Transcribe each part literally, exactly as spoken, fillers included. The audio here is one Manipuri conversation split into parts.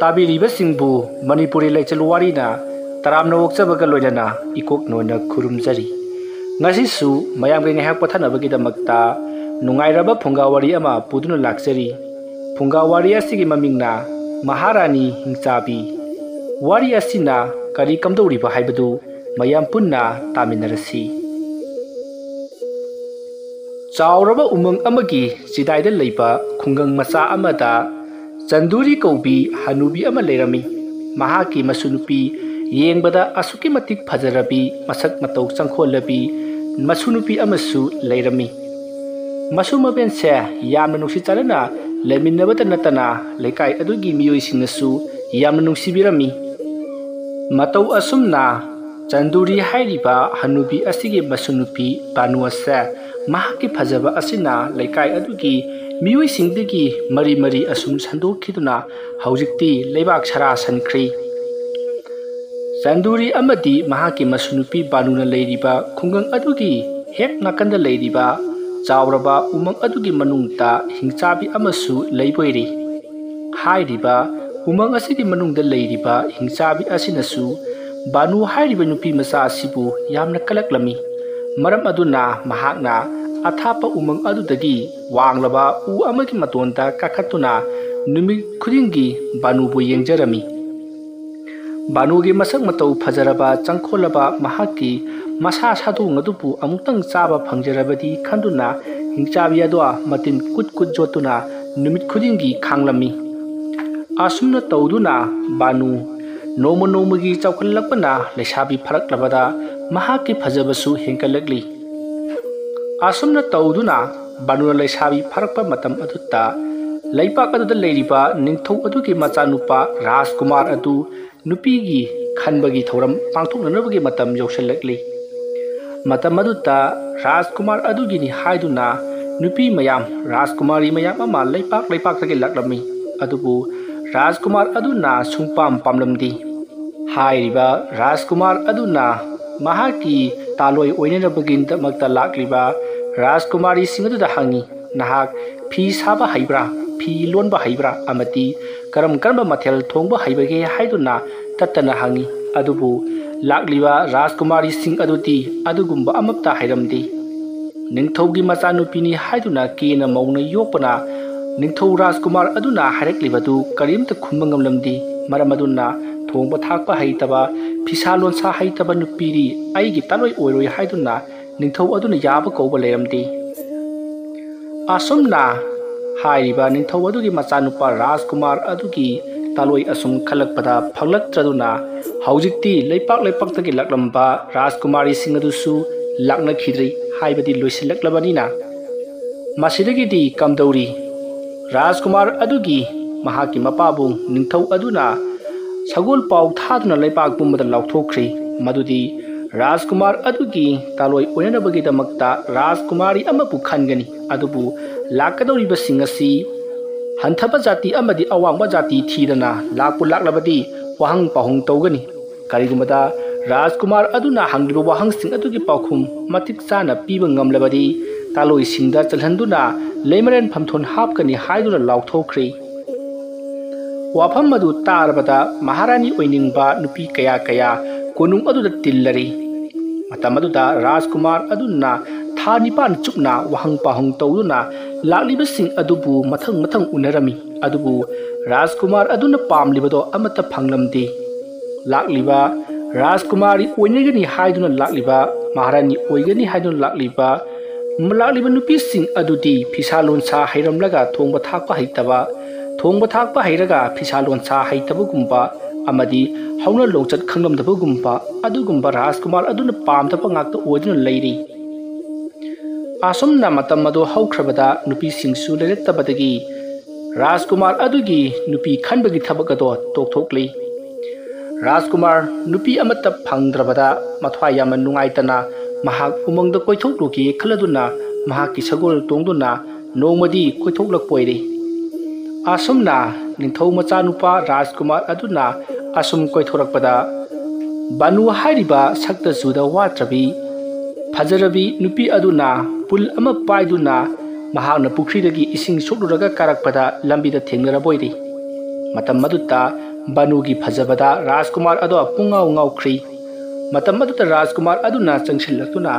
ꯇꯥꯕꯤꯔꯤꯕꯁꯤꯡꯕꯨ ꯃꯅꯤꯄꯨꯔꯤ ꯂꯩꯆꯠ ꯋꯥꯔꯤꯅ ꯇꯔꯥꯝꯅ ꯑꯣꯛꯆꯕꯒ ꯂꯣꯏꯅꯅ ꯏꯀꯣꯛ ꯅꯣꯏꯅ ꯈꯨꯔꯨꯝꯖꯔꯤ꯫ ꯉꯁꯤꯁꯨ ꯃꯌꯥꯝꯒꯤ ꯉꯥꯏꯍꯥꯛ ꯄꯣꯊꯥꯅꯕꯒꯤꯗꯃꯛꯇ ꯅꯨꯡꯉꯥꯏꯔꯕ ꯐꯨꯡꯒꯥ ꯋꯥꯔꯤ ꯑꯃ ꯄꯨꯗꯨꯅ ꯂꯥꯛꯆꯔꯤ꯫ ꯐꯨꯡꯒꯥ ꯋꯥꯔꯤ ꯑꯁꯤꯒꯤ ꯃꯃꯤꯡꯅ ꯃꯍꯥꯔꯥꯅꯤ ꯍꯤꯡꯆꯥꯕꯤ꯫ ꯋꯥꯔꯤ ꯑꯁꯤꯅ ꯀꯔꯤ ꯀꯝꯗꯧꯔꯤꯕ ꯍꯥꯏꯕꯗꯨ ꯃꯌꯥꯝ ꯄꯨꯟꯅ ꯇꯥꯃꯤꯟꯅꯔꯁꯤ꯫ ꯆꯥꯎꯔꯕ ꯎꯃꯪ ꯑꯃꯒꯤ ꯆꯤꯗꯥꯏꯗ ꯂꯩꯕ ꯈꯨꯡꯒꯪ ꯃꯆꯥ ꯑꯃꯗ ꯆꯟꯗꯨꯔꯤ ꯀꯧꯕꯤ ꯍꯅꯨꯕꯤ ꯑꯃ ꯂꯩꯔꯝꯃꯤ꯫ ꯃꯍꯥꯛꯀꯤ ꯃꯁꯨ ꯅꯨꯄꯤ ꯌꯦꯡꯕꯗ ꯑꯁꯨꯛꯀꯤ ꯃꯇꯤꯛ ꯐꯖꯔꯕꯤ, ꯃꯁꯛ ꯃꯇꯧ ꯆꯪꯈꯣꯜꯂꯕꯤ ꯃꯁꯨ ꯅꯨꯄꯤ ꯑꯃꯁꯨ ꯂꯩꯔꯝꯃꯤ꯫ ꯃꯁꯨ ꯃꯕꯦꯟꯁꯦ ꯌꯥꯝꯅ ꯅꯨꯡꯁꯤ ꯆꯥꯟꯅꯅ ꯂꯩꯃꯤꯟꯅꯕꯇ ꯅꯠꯇꯅ ꯂꯩꯀꯥꯏ ꯑꯗꯨꯒꯤ ꯃꯤꯑꯣꯏꯁꯤꯡꯅꯁꯨ ꯌꯥꯝꯅ ꯅꯨꯡꯁꯤꯕꯤꯔꯝꯃꯤ꯫ ꯃꯇꯧ ꯑꯁꯨꯝꯅ ꯆꯟꯗꯨꯔꯤ ꯍꯥꯏꯔꯤꯕ ꯍꯅꯨꯕꯤ ꯑꯁꯤꯒꯤ ꯃꯁꯨ ꯅꯨꯄꯤ ꯕꯥꯅꯨ ꯑꯁꯦ ꯃꯍꯥꯛꯀꯤ ꯐꯖꯕ ꯑꯁꯤꯅ ꯂꯩꯀꯥꯏ ꯑꯗꯨꯒꯤ ꯃꯤꯑꯣꯏꯁꯤꯡꯗꯒꯤ ꯃꯔꯤ ꯃꯔꯤ ꯑꯁꯨꯝ ꯁꯟꯗꯣꯛꯈꯤꯗꯨꯅ ꯍꯧꯖꯤꯛꯇꯤ ꯂꯩꯕꯥꯛ ꯁꯔꯥ ꯁꯟꯈ꯭ꯔꯤ꯫ ꯆꯟꯗꯨꯔꯤ ꯑꯃꯗꯤ ꯃꯍꯥꯛꯀꯤ ꯃꯁꯨ ꯅꯨꯄꯤ ꯕꯥꯅꯨꯅ ꯂꯩꯔꯤꯕ ꯈꯨꯡꯒꯪ ꯑꯗꯨꯒꯤ ꯍꯦꯛ ꯅꯥꯀꯟꯗ ꯂꯩꯔꯤꯕ ꯆꯥꯎꯔꯕ ꯎꯃꯪ ꯑꯗꯨꯒꯤ ꯃꯅꯨꯡꯗ ꯍꯤꯡꯆꯥꯕꯤ ꯑꯃꯁꯨ ꯂꯩꯕ ꯑꯣꯏꯔꯤ꯫ ꯍꯥꯏꯔꯤꯕ ꯎꯃꯪ ꯑꯁꯤꯒꯤ ꯃꯅꯨꯡꯗ ꯂꯩꯔꯤꯕ ꯍꯤꯡꯆꯥꯕꯤ ꯑꯁꯤꯅꯁꯨ ꯕꯥꯅꯨ ꯍꯥꯏꯔꯤꯕ ꯅꯨꯄꯤ ꯃꯆꯥ ꯑꯁꯤꯕꯨ ꯌꯥꯝꯅ ꯀꯂꯛꯂꯝꯃꯤ꯫ ꯃꯔꯝ ꯑꯗꯨꯅ ꯃꯍꯥꯛꯅ ꯑꯊꯥꯞꯄ ꯎꯃꯪ ꯑꯗꯨꯗꯒꯤ ꯋꯥꯡꯂꯕ ꯎ ꯑꯃꯒꯤ ꯃꯇꯣꯟꯗ ꯀꯥꯈꯠꯇꯨꯅ ꯅꯨꯃꯤꯠ ꯈꯨꯗꯤꯡꯒꯤ ꯕꯥꯅꯨꯕꯨ ꯌꯦꯡꯖꯔꯝꯃꯤ꯫ ꯕꯥꯅꯨꯒꯤ ꯃꯁꯛ ꯃꯇꯧ ꯐꯖꯔꯕ, ꯆꯪꯈꯣꯜꯂꯕ ꯃꯍꯥꯛꯀꯤ ꯃꯁꯥ ꯁꯥꯗꯣꯡ ꯑꯗꯨꯕꯨ ꯑꯃꯨꯛꯇꯪ ꯆꯥꯕ ꯐꯪꯖꯔꯕꯗꯤ ꯈꯟꯗꯨꯅ ꯍꯤꯡꯆꯥꯕꯤ ꯑꯗꯣ ꯃꯇꯤꯟ ꯀꯨꯠ ꯀꯨꯠ ꯌꯣꯠꯇꯨꯅ ꯅꯨꯃꯤꯠ ꯈꯨꯗꯤꯡꯒꯤ ꯈꯥꯡꯂꯝꯃꯤ꯫ ꯑꯁꯨꯝꯅ ꯇꯧꯗꯨꯅ ꯕꯥꯅꯨ ꯅꯣꯡꯃ ꯅꯣꯡꯃꯒꯤ ꯆꯥꯎꯈꯠꯂꯛꯄꯅ ꯂꯩꯁꯥꯕꯤ ꯐꯥꯔꯛꯂꯕꯗ ꯃꯍꯥꯛꯀꯤ ꯐꯖꯕꯁꯨ ꯍꯦꯟꯒꯠꯂꯛꯂꯤ꯫ ꯑꯁꯨꯝꯅ ꯇꯧꯗꯨꯅ ꯕꯥꯅꯨꯅ ꯂꯩꯁꯥꯕꯤ ꯐꯥꯔꯛꯄ ꯃꯇꯝ ꯑꯗꯨꯗ ꯂꯩꯄꯥꯛ ꯑꯗꯨꯗ ꯂꯩꯔꯤꯕ ꯅꯤꯡꯊꯧ ꯑꯗꯨꯒꯤ ꯃꯆꯥꯅꯨꯄꯥ ꯔꯥꯖꯀꯨꯃꯥꯔ ꯑꯗꯨ ꯅꯨꯄꯤꯒꯤ ꯈꯟꯕꯒꯤ ꯊꯧꯔꯝ ꯄꯥꯡꯊꯣꯛꯅꯅꯕꯒꯤ ꯃꯇꯝ ꯌꯧꯁꯤꯜꯂꯛꯂꯤ꯫ ꯃꯇꯝ ꯑꯗꯨꯗ ꯔꯥꯖꯀꯨꯃꯥꯔ ꯑꯗꯨꯒꯤꯅꯤ ꯍꯥꯏꯗꯨꯅ ꯅꯨꯄꯤ ꯃꯌꯥꯝ, ꯔꯥꯖꯀꯨꯃꯥꯔꯤ ꯃꯌꯥꯝ ꯑꯃ ꯂꯩꯄꯥꯛ ꯂꯩꯄꯥꯛꯇꯒꯤ ꯂꯥꯛꯂꯝꯃꯤ꯫ ꯑꯗꯨꯕꯨ ꯔꯥꯖꯀꯨꯃꯥꯔ ꯑꯗꯨꯅ ꯁꯨꯡꯄꯥꯝ ꯄꯥꯝꯂꯝꯗꯦ꯫ ꯍꯥꯏꯔꯤꯕ ꯔꯥꯖꯀꯨꯃꯥꯔ ꯑꯗꯨꯅ ꯃꯍꯥꯛꯀꯤ ꯇꯥꯂꯣꯏ ꯑꯣꯏꯅꯅꯕꯒꯤꯗꯃꯛꯇ ꯂꯥꯛꯂꯤꯕ ꯔꯥꯖꯀꯨꯃꯥꯔꯤꯁꯤꯡ ꯑꯗꯨꯗ ꯍꯪꯉꯤ, "ꯅꯍꯥꯛ ꯐꯤ ꯁꯥꯕ ꯍꯩꯕ꯭ꯔꯥ?" ꯐꯤ ꯂꯣꯟꯕ ꯍꯩꯕ꯭ꯔꯥ ꯑꯃꯗꯤ ꯀꯔꯝ ꯀꯔꯝꯕ ꯃꯊꯦꯜ ꯊꯣꯡꯕ ꯍꯩꯕꯒꯦ ꯍꯥꯏꯗꯨꯅ ꯇꯠꯇꯅ ꯍꯪꯉꯤ꯫ ꯑꯗꯨꯕꯨ ꯂꯥꯛꯂꯤꯕ ꯔꯥꯖꯀꯨꯃꯥꯔꯤꯁꯤꯡ ꯑꯗꯨꯗꯤ ꯑꯗꯨꯒꯨꯝꯕ ꯑꯃꯠꯇ ꯍꯩꯔꯝꯗꯦ꯫ ꯅꯤꯡꯊꯧꯒꯤ ꯃꯆꯥꯅꯨꯄꯤꯅꯤ ꯍꯥꯏꯗꯨꯅ ꯀꯦꯅ ꯃꯧꯅ ꯌꯣꯛꯄꯅ ꯅꯤꯡꯊꯧ ꯔꯥꯖꯀꯨꯃꯥꯔ ꯑꯗꯨꯅ ꯍꯥꯏꯔꯛꯂꯤꯕꯗꯨ ꯀꯔꯤꯝꯇ ꯈꯨꯝꯕ ꯉꯝꯂꯝꯗꯦ꯫ ꯃꯔꯝ ꯑꯗꯨꯅ ꯊꯣꯡꯕ ꯊꯥꯛꯄ ꯍꯩꯇꯕ, ꯐꯤꯁꯥ ꯂꯣꯟꯁꯥ ꯍꯩꯇꯕ ꯅꯨꯄꯤꯗꯤ ꯑꯩꯒꯤ ꯇꯥꯂꯣꯏ ꯑꯣꯏꯔꯣꯏ ꯍꯥꯏꯗꯨꯅ ꯅꯤꯡꯊꯧ ꯑꯗꯨꯅ ꯌꯥꯕ ꯀꯧꯕ ꯂꯩꯔꯝꯗꯦ꯫ ꯑꯁꯨꯝꯅ ꯍꯥꯏꯔꯤꯕ ꯅꯤꯡꯊꯧ ꯑꯗꯨꯒꯤ ꯃꯆꯥꯅꯨꯄꯥ ꯔꯥꯖꯀꯨꯃꯥꯔ ꯑꯗꯨꯒꯤ ꯇꯥꯂꯣꯏ ꯑꯁꯨꯝ ꯈꯜꯂꯛꯄꯗ ꯐꯪꯂꯛꯇ꯭ꯔꯗꯨꯅ ꯍꯧꯖꯤꯛꯇꯤ ꯂꯩꯄꯥꯛ ꯂꯩꯄꯥꯛꯇꯒꯤ ꯂꯥꯛꯂꯝꯕ ꯔꯥꯖꯀꯨꯃꯥꯔꯤꯁꯤꯡ ꯑꯗꯨꯁꯨ ꯂꯥꯛꯅꯈꯤꯗ꯭ꯔꯤ, ꯍꯥꯏꯕꯗꯤ ꯂꯣꯏꯁꯤꯜꯂꯛꯂꯕꯅꯤꯅ꯫ ꯃꯁꯤꯗꯒꯤꯗꯤ ꯀꯝꯗꯧꯔꯤ? ꯔꯥꯖꯀꯨꯃꯥꯔ ꯑꯗꯨꯒꯤ ꯃꯍꯥꯛꯀꯤ ꯃꯄꯥꯕꯨ ꯅꯤꯡꯊꯧ ꯑꯗꯨꯅ ꯁꯒꯣꯜ ꯄꯥꯎ ꯊꯥꯗꯨꯅ ꯂꯩꯄꯥꯛ ꯄꯨꯝꯕꯗ ꯂꯥꯎꯊꯣꯛꯈ꯭ꯔꯦ ꯃꯗꯨꯗꯤ ꯔꯥꯖꯀꯨꯃꯥꯔ ꯑꯗꯨꯒꯤ ꯇꯥꯂꯣꯏ ꯑꯣꯏꯅꯅꯕꯒꯤꯗꯃꯛꯇ ꯔꯥꯖꯀꯨꯃꯥꯔꯤ ꯑꯃꯕꯨ ꯈꯟꯒꯅꯤ, ꯑꯗꯨꯕꯨ ꯂꯥꯛꯀꯗꯧꯔꯤꯕꯁꯤꯡ ꯑꯁꯤ ꯍꯟꯊꯕ ꯖꯥꯇꯤ ꯑꯃꯗꯤ ꯑꯋꯥꯡꯕ ꯖꯥꯇꯤ ꯊꯤꯗꯅ ꯂꯥꯛꯄꯨ ꯂꯥꯛꯂꯕꯗꯤ ꯋꯥꯍꯪ ꯄꯥꯎꯍꯪ ꯇꯧꯒꯅꯤ꯫ ꯀꯔꯤꯒꯨꯝꯕꯗ ꯔꯥꯖꯀꯨꯃꯥꯔ ꯑꯗꯨꯅ ꯍꯪꯂꯤꯕ ꯋꯥꯍꯪꯁꯤꯡ ꯑꯗꯨꯒꯤ ꯄꯥꯎꯈꯨꯝ ꯃꯇꯤꯛ ꯆꯥꯅ ꯄꯤꯕ ꯉꯝꯂꯕꯗꯤ ꯇꯥꯂꯣꯏꯁꯤꯡꯗ ꯆꯜꯍꯟꯗꯨꯅ ꯂꯩꯃꯔꯦꯟ ꯐꯝꯊꯣꯟ ꯍꯥꯞꯀꯅꯤ ꯍꯥꯏꯗꯨꯅ ꯂꯥꯎꯊꯣꯛꯈ꯭ꯔꯦ꯫ ꯋꯥꯐꯝ ꯑꯗꯨ ꯇꯥꯔꯕꯗ ꯃꯍꯥꯔꯥꯅꯤ ꯑꯣꯏꯅꯤꯡꯕ ꯅꯨꯄꯤ ꯀꯌꯥ ꯀꯌꯥ ꯀꯣꯅꯨꯡ ꯑꯗꯨꯗ ꯇꯤꯜꯂꯔꯤ꯫ ꯃꯇꯝ ꯑꯗꯨꯗ ꯔꯥꯖꯀꯨꯃꯥꯔ ꯑꯗꯨꯅ ꯊꯥ ꯅꯤꯄꯥꯟ ꯆꯨꯞꯅ ꯋꯥꯍꯪ ꯄꯥꯎꯍꯪ ꯇꯧꯗꯨꯅ ꯂꯥꯛꯂꯤꯕꯁꯤꯡ ꯑꯗꯨꯕꯨ ꯃꯊꯪ ꯃꯊꯪ ꯎꯅꯔꯝꯃꯤ꯫ ꯑꯗꯨꯕꯨ ꯔꯥꯖꯀꯨꯃꯥꯔ ꯑꯗꯨꯅ ꯄꯥꯝꯂꯤꯕꯗꯣ ꯑꯃꯠꯇ ꯐꯪꯂꯝꯗꯦ꯫ ꯂꯥꯛꯂꯤꯕ ꯔꯥꯖꯀꯨꯃꯥꯔꯤ ꯑꯣꯏꯅꯒꯅꯤ ꯍꯥꯏꯗꯨꯅ ꯂꯥꯛꯂꯤꯕ, ꯃꯍꯥꯔꯥꯅꯤ ꯑꯣꯏꯒꯅꯤ ꯍꯥꯏꯗꯨꯅ ꯂꯥꯛꯂꯤꯕ, ꯂꯥꯛꯂꯤꯕ ꯅꯨꯄꯤꯁꯤꯡ ꯑꯗꯨꯗꯤ ꯐꯤꯁꯥ ꯂꯣꯟꯁꯥ ꯍꯩꯔꯝꯂꯒ ꯊꯣꯡꯕ ꯊꯥꯛꯄ ꯍꯩꯇꯕ, ꯊꯣꯡꯕ ꯊꯥꯛꯄ ꯍꯩꯔꯒ ꯐꯤꯁꯥ ꯂꯣꯟꯁꯥ ꯍꯩꯇꯕꯒꯨꯝꯕ ꯑꯃꯗꯤ ꯍꯧꯅ ꯂꯣꯟꯆꯠ ꯈꯪꯂꯝꯗꯕꯒꯨꯝꯕ ꯑꯗꯨꯒꯨꯝꯕ ꯔꯥꯖꯀꯨꯃꯥꯔ ꯑꯗꯨꯅ ꯄꯥꯝꯗꯕ ꯉꯥꯛꯇ ꯑꯣꯏꯗꯨꯅ ꯂꯩꯔꯤ꯫ ꯑꯁꯨꯝꯅ ꯃꯇꯝ ꯑꯗꯨ ꯍꯧꯈ꯭ꯔꯕꯗ ꯅꯨꯄꯤꯁꯤꯡꯁꯨ ꯂꯩꯔꯛꯇꯕꯗꯒꯤ ꯔꯥꯖꯀꯨꯃꯥꯔ ꯑꯗꯨꯒꯤ ꯅꯨꯄꯤ ꯈꯟꯕꯒꯤ ꯊꯕꯛ ꯑꯗꯣ ꯇꯣꯛꯊꯣꯛꯂꯤ꯫ ꯔꯥꯖꯀꯨꯃꯥꯔ ꯅꯨꯄꯤ ꯑꯃꯠꯇ ꯐꯪꯗ꯭ꯔꯕꯗ ꯃꯊ꯭ꯋꯥꯏ ꯌꯥꯝꯅ ꯅꯨꯡꯉꯥꯏꯇꯅ ꯃꯍꯥꯛ ꯎꯃꯪꯗ ꯀꯣꯏꯊꯣꯛꯂꯨꯒꯦ ꯈꯜꯂꯗꯨꯅ ꯃꯍꯥꯛꯀꯤ ꯁꯒꯣꯜ ꯇꯣꯡꯗꯨꯅ ꯅꯣꯡꯃꯗꯤ ꯀꯣꯏꯊꯣꯛꯂꯛꯄ ꯑꯣꯏꯔꯦ꯫ ꯑꯁꯨꯝꯅ ꯅꯤꯡꯊꯧ ꯃꯆꯥꯅꯨꯄꯥ ꯔꯥꯖꯀꯨꯃꯥꯔ ꯑꯗꯨꯅ ꯑꯁꯨꯝ ꯀꯣꯏꯊꯣꯔꯛꯄꯗ ꯕꯥꯅꯨ ꯍꯥꯏꯔꯤꯕ ꯁꯛꯇ ꯆꯨꯗ ꯋꯥꯠꯇ꯭ꯔꯕꯤ ꯐꯖꯔꯕꯤ ꯅꯨꯄꯤ ꯑꯗꯨꯅ ꯄꯨꯜ ꯑꯃ ꯄꯥꯏꯗꯨꯅ ꯃꯍꯥꯛꯅ ꯄꯨꯈ꯭ꯔꯤꯗꯒꯤ ꯏꯁꯤꯡ ꯁꯣꯛꯂꯨꯔꯒ ꯀꯥꯔꯛꯄꯗ ꯂꯝꯕꯤꯗ ꯊꯦꯡꯅꯔꯕ ꯑꯣꯏꯔꯤ꯫ ꯃꯇꯝ ꯑꯗꯨꯗ ꯕꯥꯅꯨꯒꯤ ꯐꯖꯕꯗ ꯔꯥꯖꯀꯨꯃꯥꯔ ꯑꯗꯣ ꯄꯨꯡꯉꯥꯎ ꯉꯥꯎꯈ꯭ꯔꯤ꯫ ꯃꯇꯝ ꯑꯗꯨꯗ ꯔꯥꯖꯀꯨꯃꯥꯔ ꯑꯗꯨꯅ ꯆꯪꯁꯤꯜꯂꯛꯇꯨꯅ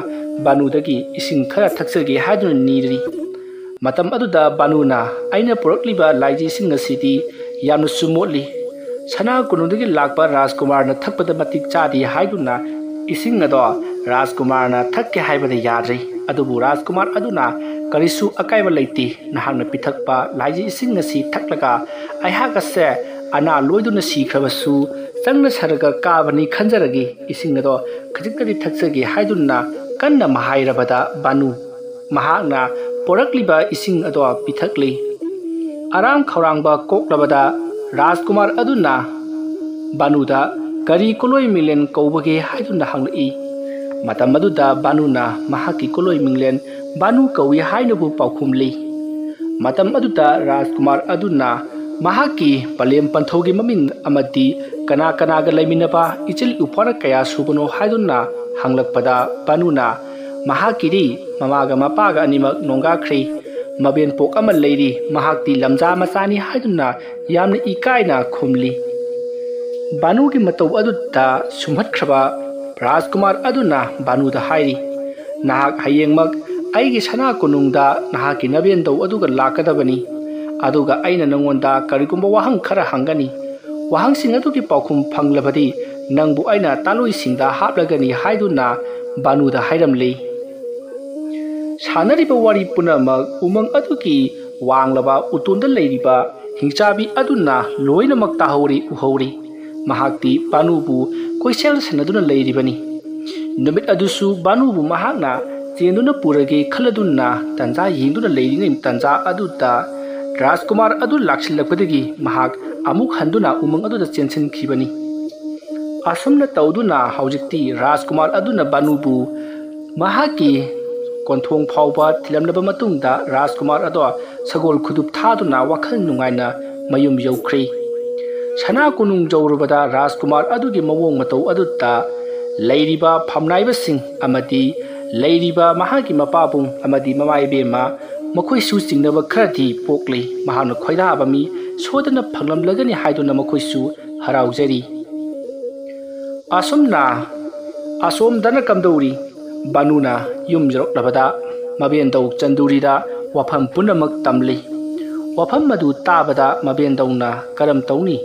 ꯕꯥꯅꯨꯗꯒꯤ ꯏꯁꯤꯡ ꯈꯔ ꯊꯛꯆꯒꯦ ꯍꯥꯏꯗꯨꯅ ꯅꯤꯔꯤ꯫ ꯃꯇꯝ ꯑꯗꯨꯗ ꯕꯥꯅꯨꯅ, "ꯑꯩꯅ ꯄꯨꯔꯛꯂꯤꯕ ꯂꯥꯏꯖꯤ ꯏꯁꯤꯡ ꯑꯁꯤꯗꯤ ꯌꯥꯝꯅꯁꯨ ꯃꯣꯠꯂꯤ꯫ ꯁꯅꯥ ꯀꯣꯅꯨꯡꯗꯒꯤ ꯂꯥꯛꯄ ꯔꯥꯖꯀꯨꯃꯥꯔꯅ ꯊꯛꯄꯗ ꯃꯇꯤꯛ ꯆꯥꯗꯦ" ꯍꯥꯏꯗꯨꯅ ꯏꯁꯤꯡ ꯑꯗꯣ ꯔꯥꯖꯀꯨꯃꯥꯔꯅ ꯊꯛꯀꯦ ꯍꯥꯏꯕꯗ ꯌꯥꯗ꯭ꯔꯤ꯫ ꯑꯗꯨꯕꯨ ꯔꯥꯖꯀꯨꯃꯥꯔ ꯑꯗꯨꯅ "ꯀꯔꯤꯁꯨ ꯑꯀꯥꯏꯕ ꯂꯩꯇꯦ, ꯅꯍꯥꯛꯅ ꯄꯤꯊꯛꯄ ꯂꯥꯏꯖꯤ ꯏꯁꯤꯡ ꯑꯁꯤ ꯊꯛꯂꯒ ꯑꯩꯍꯥꯛ ꯑꯁꯦ ꯑꯅꯥ ꯂꯣꯏꯗꯨꯅ ꯁꯤꯈ꯭ꯔꯕꯁꯨ ꯆꯪꯅ ꯁꯔꯒ ꯀꯥꯕꯅꯤ ꯈꯟꯖꯔꯒꯦ꯫ ꯏꯁꯤꯡ ꯑꯗꯣ ꯈꯖꯤꯛꯇꯗꯤ ꯊꯛꯆꯒꯦ" ꯍꯥꯏꯗꯨꯅ ꯀꯟꯅ ꯍꯥꯏꯔꯕꯗ ꯕꯥꯅꯨ ꯃꯍꯥꯛꯅ ꯄꯣꯔꯛꯂꯤꯕ ꯏꯁꯤꯡ ꯑꯗꯣ ꯄꯤꯊꯛꯂꯤ꯫ ꯑꯔꯥꯝ ꯈꯧꯔꯥꯡꯕ ꯀꯣꯛꯂꯕꯗ ꯔꯥꯖꯀꯨꯃꯥꯔ ꯑꯗꯨꯅ ꯕꯥꯅꯨꯗ "ꯀꯔꯤ ꯀꯣꯂꯣꯏ ꯃꯤꯡꯂꯦꯟ ꯀꯧꯕꯒꯦ?" ꯍꯥꯏꯗꯨꯅ ꯍꯪꯂꯛꯏ꯫ ꯃꯇꯝ ꯑꯗꯨꯗ ꯕꯥꯅꯨꯅ ꯃꯍꯥꯛꯀꯤ ꯀꯣꯂꯣꯏ ꯃꯤꯡꯂꯦꯟ ꯕꯥꯅꯨ ꯀꯧꯏ ꯍꯥꯏꯅꯕꯨ ꯄꯥꯎꯈꯨꯝꯂꯤ꯫ ꯃꯇꯝ ꯑꯗꯨꯗ ꯔꯥꯖꯀꯨꯃꯥꯔ ꯑꯗꯨꯅ ꯃꯍꯥꯛꯀꯤ ꯄꯂꯦꯝ ꯄꯟꯊꯧꯒꯤ ꯃꯃꯤꯡ ꯑꯃꯗꯤ ꯀꯅꯥ ꯀꯅꯥꯒ ꯂꯩꯃꯤꯟꯅꯕ ꯏꯆꯤꯜ ꯏꯄ꯭ꯋꯥꯅ ꯀꯌꯥ ꯁꯨꯕꯅꯣ ꯍꯥꯏꯗꯨꯅ ꯍꯪꯂꯛꯄꯗ ꯕꯥꯅꯨꯅ ꯃꯍꯥꯛꯀꯤꯗꯤ ꯃꯃꯥꯒ ꯃꯄꯥꯒ ꯑꯅꯤꯃꯛ ꯅꯣꯡꯒꯥꯈ꯭ꯔꯦ, ꯃꯕꯦꯟꯄꯣꯛ ꯑꯃ ꯂꯩꯔꯤ, ꯃꯍꯥꯛꯇꯤ ꯂꯝꯖꯥ ꯃꯆꯥꯅꯤ ꯍꯥꯏꯗꯨꯅ ꯌꯥꯝꯅ ꯏꯀꯥꯏꯅ ꯈꯨꯝꯂꯤ꯫ ꯕꯥꯅꯨꯒꯤ ꯃꯇꯧ ꯑꯗꯨꯗ ꯁꯨꯝꯍꯠꯈ꯭ꯔꯕ ꯔꯥꯖꯀꯨꯃꯥꯔ ꯑꯗꯨꯅ ꯕꯥꯅꯨꯗ ꯍꯥꯏꯔꯤ, "ꯅꯍꯥꯛ ꯍꯌꯦꯡꯃꯛ ꯑꯩꯒꯤ ꯁꯅꯥ ꯀꯣꯅꯨꯡꯗ ꯅꯍꯥꯛꯀꯤ ꯅꯕꯦꯟꯗꯧ ꯑꯗꯨꯒ ꯂꯥꯛꯀꯗꯕꯅꯤ꯫ ꯑꯗꯨꯒ ꯑꯩꯅ ꯅꯉꯣꯟꯗ ꯀꯔꯤꯒꯨꯝꯕ ꯋꯥꯍꯪ ꯈꯔ ꯍꯪꯒꯅꯤ꯫ ꯋꯥꯍꯪꯁꯤꯡ ꯑꯗꯨꯒꯤ ꯄꯥꯎꯈꯨꯝ ꯐꯪꯂꯕꯗꯤ ꯅꯪꯕꯨ ꯑꯩꯅ ꯇꯥꯂꯣꯏꯁꯤꯡꯗ ꯍꯥꯞꯂꯒꯅꯤ" ꯍꯥꯏꯗꯨꯅ ꯕꯥꯅꯨꯗ ꯍꯥꯏꯔꯝꯂꯤ꯫ ꯁꯥꯟꯅꯔꯤꯕ ꯋꯥꯔꯤ ꯄꯨꯝꯅꯃꯛ ꯎꯃꯪ ꯑꯗꯨꯒꯤ ꯋꯥꯡꯂꯕ ꯎꯇꯣꯟꯗ ꯂꯩꯔꯤꯕ ꯍꯤꯡꯆꯥꯕꯤ ꯑꯗꯨꯅ ꯂꯣꯏꯅꯃꯛ ꯇꯥꯍꯧꯔꯤ, ꯎꯍꯧꯔꯤ꯫ ꯃꯍꯥꯛꯇꯤ ꯕꯥꯅꯨꯕꯨ ꯀꯣꯏꯁꯦꯜ ꯁꯦꯟꯅꯗꯨꯅ ꯂꯩꯔꯤꯕꯅꯤ꯫ ꯅꯨꯃꯤꯠ ꯑꯗꯨꯁꯨ ꯕꯥꯅꯨꯕꯨ ꯃꯍꯥꯛꯅ ꯆꯦꯟꯗꯨꯅ ꯄꯨꯔꯒꯦ ꯈꯜꯂꯗꯨꯅ ꯇꯟꯖꯥ ꯌꯦꯡꯗꯨꯅ ꯂꯩꯔꯤꯉꯩ ꯇꯟꯖꯥ ꯑꯗꯨꯗ ꯔꯥꯖꯀꯨꯃꯥꯔ ꯑꯗꯨ ꯂꯥꯛꯁꯤꯜꯂꯛꯄꯗꯒꯤ ꯃꯍꯥꯛ ꯑꯃꯨꯛ ꯍꯟꯗꯨꯅ ꯎꯃꯪ ꯑꯗꯨꯗ ꯆꯦꯟꯁꯤꯟꯈꯤꯕꯅꯤ꯫ ꯑꯁꯨꯝꯅ ꯇꯧꯗꯨꯅ ꯍꯧꯖꯤꯛꯇꯤ ꯔꯥꯖꯀꯨꯃꯥꯔ ꯑꯗꯨꯅ ꯕꯥꯅꯨꯕꯨ ꯃꯍꯥꯛꯀꯤ ꯀꯣꯟꯊꯣꯡ ꯐꯥꯎꯕ ꯊꯤꯜꯂꯝꯂꯕ ꯃꯇꯨꯡꯗ ꯔꯥꯖꯀꯨꯃꯥꯔ ꯑꯗꯣ ꯁꯒꯣꯜ ꯈꯨꯗꯨꯞ ꯊꯥꯗꯨꯅ ꯋꯥꯈꯜ ꯅꯨꯡꯉꯥꯏꯅ ꯃꯌꯨꯝ ꯌꯧꯈ꯭ꯔꯦ꯫ ꯁꯅꯥ ꯀꯣꯅꯨꯡ ꯌꯧꯔꯨꯕꯗ ꯔꯥꯖꯀꯨꯃꯥꯔ ꯑꯗꯨꯒꯤ ꯃꯑꯣꯡ ꯃꯇꯧ ꯑꯗꯨꯗ ꯂꯩꯔꯤꯕ ꯐꯝꯅꯥꯏꯕꯁꯤꯡ ꯑꯃꯗꯤ ꯂꯩꯔꯤꯕ ꯃꯍꯥꯛꯀꯤ ꯃꯄꯥꯕꯨꯡ ꯑꯃꯗꯤ ꯃꯃꯥ ꯏꯕꯦꯝꯃ ꯃꯈꯣꯏꯁꯨ ꯆꯤꯡꯅꯕ ꯈꯔꯗꯤ ꯄꯣꯛꯂꯤ꯫ ꯃꯍꯥꯛꯅ ꯈꯣꯏꯗꯥꯕ ꯃꯤ ꯁꯣꯏꯗꯅ ꯐꯪꯂꯝꯂꯒꯅꯤ ꯍꯥꯏꯗꯨꯅ ꯃꯈꯣꯏꯁꯨ ꯍꯔꯥꯎꯖꯔꯤ꯫ ꯑꯁꯨꯝꯅ ꯑꯁꯣꯝꯗꯅ ꯀꯝꯗꯧꯔꯤ? ꯕꯥꯅꯨꯅ ꯌꯨꯝ ꯌꯧꯔꯛꯂꯕꯗ ꯃꯕꯦꯟꯗꯧ ꯆꯟꯗꯨꯔꯤꯗ ꯋꯥꯐꯝ ꯄꯨꯝꯅꯃꯛ ꯇꯝꯂꯤ꯫ ꯋꯥꯐꯝ ꯑꯗꯨ ꯇꯥꯕꯗ ꯃꯕꯦꯟꯗꯧꯅ ꯀꯔꯝ ꯇꯧꯅꯤ?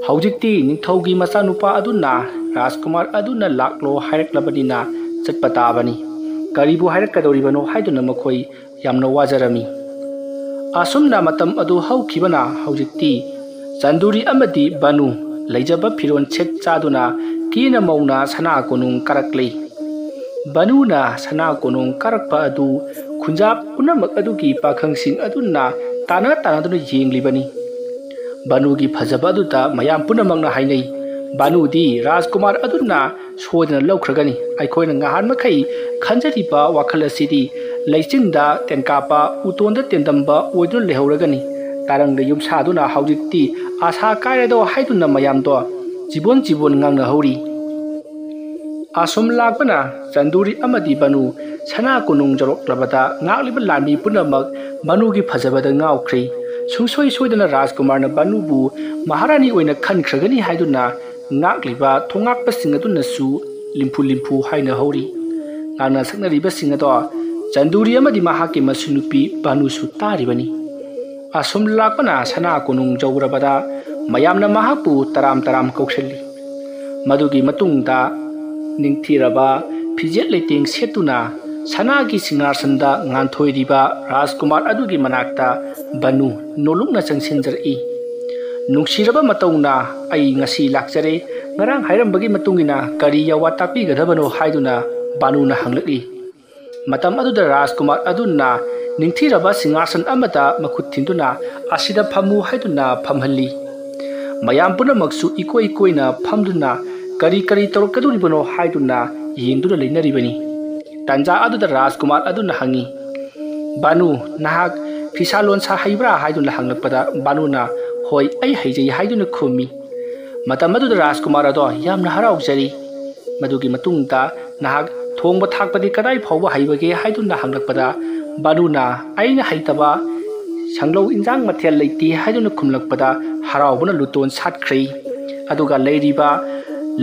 ꯍꯧꯖꯤꯛꯇꯤ ꯅꯤꯡꯊꯧꯒꯤ ꯃꯆꯥꯅꯨꯄꯥ ꯑꯗꯨꯅ ꯔꯥꯖꯀꯨꯃꯥꯔ ꯑꯗꯨꯅ ꯂꯥꯛꯂꯣ ꯍꯥꯏꯔꯛꯂꯕꯅꯤꯅ ꯆꯠꯄ ꯇꯥꯕꯅꯤ꯫ ꯀꯔꯤꯕꯨ ꯍꯥꯏꯔꯛꯀꯗꯧꯔꯤꯕꯅꯣ ꯍꯥꯏꯗꯨꯅ ꯃꯈꯣꯏ ꯌꯥꯝꯅ ꯋꯥꯖꯔꯝꯃꯤ꯫ ꯑꯁꯨꯝꯅ ꯃꯇꯝ ꯑꯗꯨ ꯍꯧꯈꯤꯕꯅ ꯍꯧꯖꯤꯛꯇꯤ ꯆꯟꯗꯨꯔꯤ ꯑꯃꯗꯤ ꯕꯥꯅꯨ ꯂꯩꯖꯕ ꯐꯤꯔꯣꯜ ꯁꯦꯠ ꯆꯥꯗꯨꯅ ꯀꯦꯅ ꯃꯧꯅ ꯁꯅꯥ ꯀꯣꯅꯨꯡ ꯀꯥꯔꯛꯂꯤ꯫ ꯕꯥꯅꯨꯅ ꯁꯅꯥ ꯀꯣꯅꯨꯡ ꯀꯥꯔꯛꯄ ꯑꯗꯨ ꯈꯨꯟꯖꯥ ꯄꯨꯝꯅꯃꯛ ꯑꯗꯨꯒꯤ ꯄꯥꯈꯪꯁꯤꯡ ꯑꯗꯨꯅ ꯇꯥꯅ ꯇꯥꯅꯗꯨꯅ ꯌꯦꯡꯂꯤꯕꯅꯤ꯫ ꯕꯥꯅꯨꯒꯤ ꯐꯖꯕ ꯑꯗꯨꯗ ꯃꯌꯥꯝ ꯄꯨꯝꯅꯃꯛꯅ ꯍꯥꯏꯅꯩ, "ꯕꯥꯅꯨꯗꯤ ꯔꯥꯖꯀꯨꯃꯥꯔ ꯑꯗꯨꯅ ꯁꯣꯏꯗꯅ ꯂꯧꯈ꯭ꯔꯒꯅꯤ꯫ ꯑꯩꯈꯣꯏꯅ ꯉꯍꯥꯟ ꯃꯈꯩ ꯈꯟꯖꯔꯤꯕ ꯋꯥꯈꯜ ꯑꯁꯤꯗꯤ ꯂꯩꯆꯤꯟꯗ ꯇꯦꯟꯀꯥꯞꯄ, ꯎꯇꯣꯟꯗ ꯇꯦꯟꯗꯝꯕ ꯑꯣꯏꯗꯨꯅ ꯂꯩꯍꯧꯔꯒꯅꯤ꯫ ꯇꯥꯔꯪꯗ ꯌꯨꯝꯁꯥꯗꯨꯅ ꯍꯧꯖꯤꯛꯇꯤ ꯑꯥꯁꯥ ꯀꯥꯏꯔꯗꯣ" ꯍꯥꯏꯗꯨꯅ ꯃꯌꯥꯝꯗꯣ ꯆꯤꯕꯣꯟ ꯆꯤꯕꯣꯟ ꯉꯥꯡꯅꯍꯧꯔꯤ꯫ ꯑꯁꯨꯝ ꯂꯥꯛꯄꯅ ꯆꯟꯗꯨꯔꯤ ꯑꯃꯗꯤ ꯕꯥꯅꯨ ꯁꯅꯥ ꯀꯣꯅꯨꯡ ꯌꯧꯔꯛꯂꯕꯗ ꯉꯥꯛꯂꯤꯕ ꯂꯥꯟꯃꯤ ꯄꯨꯝꯅꯃꯛ ꯕꯥꯅꯨꯒꯤ ꯐꯖꯕꯗ ꯉꯥꯎꯈ꯭ꯔꯦ꯫ ꯁꯨꯡꯁꯣꯏ ꯁꯣꯏꯗꯅ ꯔꯥꯖꯀꯨꯃꯥꯔꯅ ꯕꯥꯅꯨꯕꯨ ꯃꯍꯥꯔꯥꯅꯤ ꯑꯣꯏꯅ ꯈꯟꯈ꯭ꯔꯒꯅꯤ ꯍꯥꯏꯗꯨꯅ ꯉꯥꯛꯂꯤꯕ ꯊꯣꯡꯉꯥꯛꯄꯁꯤꯡ ꯑꯗꯨꯅꯁꯨ ꯂꯤꯝꯐꯨ ꯂꯤꯝꯐꯨ ꯍꯥꯏꯅꯍꯧꯔꯤ꯫ ꯉꯥꯡꯅ ꯁꯛꯅꯔꯤꯕꯁꯤꯡ ꯑꯗꯣ ꯆꯟꯗꯨꯔꯤ ꯑꯃꯗꯤ ꯃꯍꯥꯛꯀꯤ ꯃꯁꯨ ꯅꯨꯄꯤ ꯕꯥꯅꯨꯁꯨ ꯇꯥꯔꯤꯕꯅꯤ꯫ ꯑꯁꯨꯝ ꯂꯥꯛꯄꯅ ꯁꯅꯥ ꯀꯣꯅꯨꯡ ꯌꯧꯔꯕꯗ ꯃꯌꯥꯝꯅ ꯃꯍꯥꯛꯄꯨ ꯇꯔꯥꯝ ꯇꯔꯥꯝ ꯀꯧꯁꯤꯜꯂꯤ꯫ ꯃꯗꯨꯒꯤ ꯃꯇꯨꯡꯗ ꯅꯤꯡꯊꯤꯔꯕ ꯐꯤꯖꯦꯠ ꯂꯩꯇꯦꯡ ꯁꯦꯠꯇꯨꯅ ꯁꯅꯥꯒꯤ ꯁꯤꯡꯍꯥꯁꯟꯗ ꯉꯥꯟꯊꯣꯏꯔꯤꯕ ꯔꯥꯖꯀꯨꯃꯥꯔ ꯑꯗꯨꯒꯤ ꯃꯅꯥꯛꯇ ꯕꯥꯅꯨ ꯅꯣꯂꯨꯛꯅ ꯆꯪꯁꯤꯟꯖꯔꯛꯏ꯫ "ꯅꯨꯡꯁꯤꯔꯕ ꯃꯇꯧꯅ ꯑꯩ ꯉꯁꯤ ꯂꯥꯛꯆꯔꯦ꯫ ꯉꯔꯥꯡ ꯍꯥꯏꯔꯝꯕꯒꯤ ꯃꯇꯨꯡ ꯏꯟꯅ ꯀꯔꯤ ꯌꯥꯋꯥ ꯇꯥꯛꯄꯤꯒꯗꯕꯅꯣ?" ꯍꯥꯏꯗꯨꯅ ꯕꯥꯅꯨꯅ ꯍꯪꯂꯛꯏ꯫ ꯃꯇꯝ ꯑꯗꯨꯗ ꯔꯥꯖꯀꯨꯃꯥꯔ ꯑꯗꯨꯅ ꯅꯤꯡꯊꯤꯔꯕ ꯁꯤꯡꯍꯥꯁꯟ ꯑꯃꯗ ꯃꯈꯨꯠ ꯊꯤꯟꯗꯨꯅ "ꯑꯁꯤꯗ ꯐꯝꯃꯨ" ꯍꯥꯏꯗꯨꯅ ꯐꯝꯍꯜꯂꯤ꯫ ꯃꯌꯥꯝ ꯄꯨꯝꯅꯃꯛꯁꯨ ꯏꯀꯣꯏ ꯀꯣꯏꯅ ꯐꯝꯗꯨꯅ ꯀꯔꯤ ꯀꯔꯤ ꯇꯧꯔꯛꯀꯗꯧꯔꯤꯕꯅꯣ ꯍꯥꯏꯗꯨꯅ ꯌꯦꯡꯗꯨꯅ ꯂꯩꯅꯔꯤꯕꯅꯤ꯫ ꯇꯥꯟꯖꯥ ꯑꯗꯨꯗ ꯔꯥꯖꯀꯨꯃꯥꯔ ꯑꯗꯨꯅ ꯍꯪꯉꯤ, "ꯕꯥꯅꯨ, ꯅꯍꯥꯛ ꯐꯤꯁꯥ ꯂꯣꯟꯁꯥ ꯍꯩꯕ꯭ꯔꯥ?" ꯍꯥꯏꯗꯨꯅ ꯍꯪꯂꯛꯄꯗ ꯕꯥꯅꯨꯅ, "ꯍꯣꯏ, ꯑꯩ ꯍꯩꯖꯩ" ꯍꯥꯏꯗꯨꯅ ꯈꯨꯝꯃꯤ꯫ ꯃꯇꯝ ꯑꯗꯨꯗ ꯔꯥꯖꯀꯨꯃꯥꯔ ꯑꯗꯣ ꯌꯥꯝꯅ ꯍꯔꯥꯎꯖꯔꯤ꯫ ꯃꯗꯨꯒꯤ ꯃꯇꯨꯡꯗ, "ꯅꯍꯥꯛ ꯊꯣꯡꯕ ꯊꯥꯛꯄꯗꯤ ꯀꯗꯥꯏ ꯐꯥꯎꯕ ꯍꯩꯕꯒꯦ?" ꯍꯥꯏꯗꯨꯅ ꯍꯪꯂꯛꯄꯗ ꯕꯥꯅꯨꯅ "ꯑꯩꯅ ꯍꯩꯇꯕ ꯁꯪꯂꯧ ꯏꯟꯖꯥꯡ ꯃꯊꯦꯜ ꯂꯩꯇꯦ" ꯍꯥꯏꯗꯨꯅ ꯈꯨꯝꯂꯛꯄꯗ ꯍꯔꯥꯎꯕꯅ ꯂꯨꯇꯣꯟ ꯁꯥꯠꯈ꯭ꯔꯦ꯫ ꯑꯗꯨꯒ ꯂꯩꯔꯤꯕ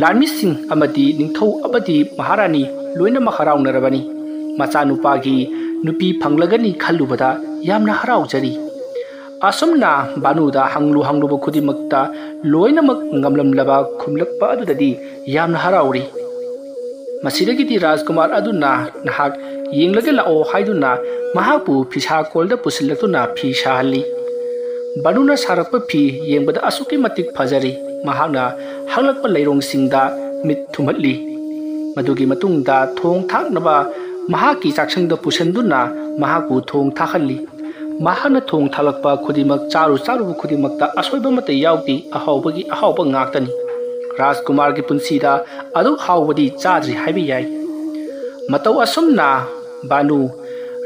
ꯂꯥꯟꯃꯤꯁꯤꯡ ꯑꯃꯗꯤ ꯅꯤꯡꯊꯧ ꯑꯃꯗꯤ ꯃꯍꯥꯔꯥꯅꯤ ꯂꯣꯏꯅꯃꯛ ꯍꯔꯥꯎꯅꯔꯕꯅꯤ꯫ ꯃꯆꯥꯅꯨꯄꯥꯒꯤ ꯅꯨꯄꯤ ꯐꯪꯂꯒꯅꯤ ꯈꯜꯂꯨꯕꯗ ꯌꯥꯝꯅ ꯍꯔꯥꯎꯖꯔꯤ꯫ ꯑꯁꯨꯝꯅ ꯕꯥꯅꯨꯗ ꯍꯪꯂꯨ ꯍꯪꯂꯨꯕ ꯈꯨꯗꯤꯡꯃꯛꯇ ꯂꯣꯏꯅꯃꯛ ꯉꯝꯂꯝꯂꯕ ꯈꯨꯝꯂꯛꯄ ꯑꯗꯨꯗꯗꯤ ꯌꯥꯝꯅ ꯍꯔꯥꯎꯔꯤ꯫ ꯃꯁꯤꯗꯒꯤꯗꯤ ꯔꯥꯖꯀꯨꯃꯥꯔ ꯑꯗꯨꯅ "ꯅꯍꯥꯛ ꯌꯦꯡꯂꯒ ꯂꯥꯛꯑꯣ" ꯍꯥꯏꯗꯨꯅ ꯃꯍꯥꯛꯄꯨ ꯐꯤꯁꯥ ꯀꯣꯜꯗ ꯄꯨꯁꯤꯜꯂꯛꯇꯨꯅ ꯐꯤ ꯁꯥꯍꯜꯂꯤ꯫ ꯕꯥꯅꯨꯅ ꯁꯥꯔꯛꯄ ꯐꯤ ꯌꯦꯡꯕꯗ ꯑꯁꯨꯛꯀꯤ ꯃꯇꯤꯛ ꯐꯖꯔꯤ꯫ ꯃꯍꯥꯛꯅ ꯍꯛꯂꯛꯄ ꯂꯩꯔꯣꯡꯁꯤꯡꯗ ꯃꯤꯠ ꯊꯨꯝꯍꯠꯂꯤ꯫ ꯃꯗꯨꯒꯤ ꯃꯇꯨꯡꯗ ꯊꯣꯡ ꯊꯥꯛꯅꯕ ꯃꯍꯥꯛꯀꯤ ꯆꯥꯛꯁꯪꯗ ꯄꯨꯁꯤꯟꯗꯨꯅ ꯃꯍꯥꯛꯄꯨ ꯊꯣꯡ ꯊꯥꯛꯍꯜꯂꯤ꯫ ꯃꯍꯥꯛꯅ ꯊꯣꯡ ꯊꯥꯛꯂꯛꯄ ꯈꯨꯗꯤꯡꯃꯛ, ꯆꯥꯔꯨ ꯆꯥꯔꯨꯕ ꯈꯨꯗꯤꯡꯃꯛꯇ ꯑꯁꯣꯏꯕ ꯑꯃꯠꯇ ꯌꯥꯎꯗꯦ, ꯑꯍꯥꯎꯕꯒꯤ ꯑꯍꯥꯎꯕ ꯉꯥꯛꯇꯅꯤ꯫ ꯔꯥꯖꯀꯨꯃꯥꯔꯒꯤ ꯄꯨꯟꯁꯤꯗ ꯑꯗꯨꯛ ꯍꯥꯎꯕꯗꯤ ꯆꯥꯗ꯭ꯔꯤ ꯍꯥꯏꯕ ꯌꯥꯏ꯫ ꯃꯇꯧ ꯑꯁꯨꯝꯅ ꯕꯥꯅꯨ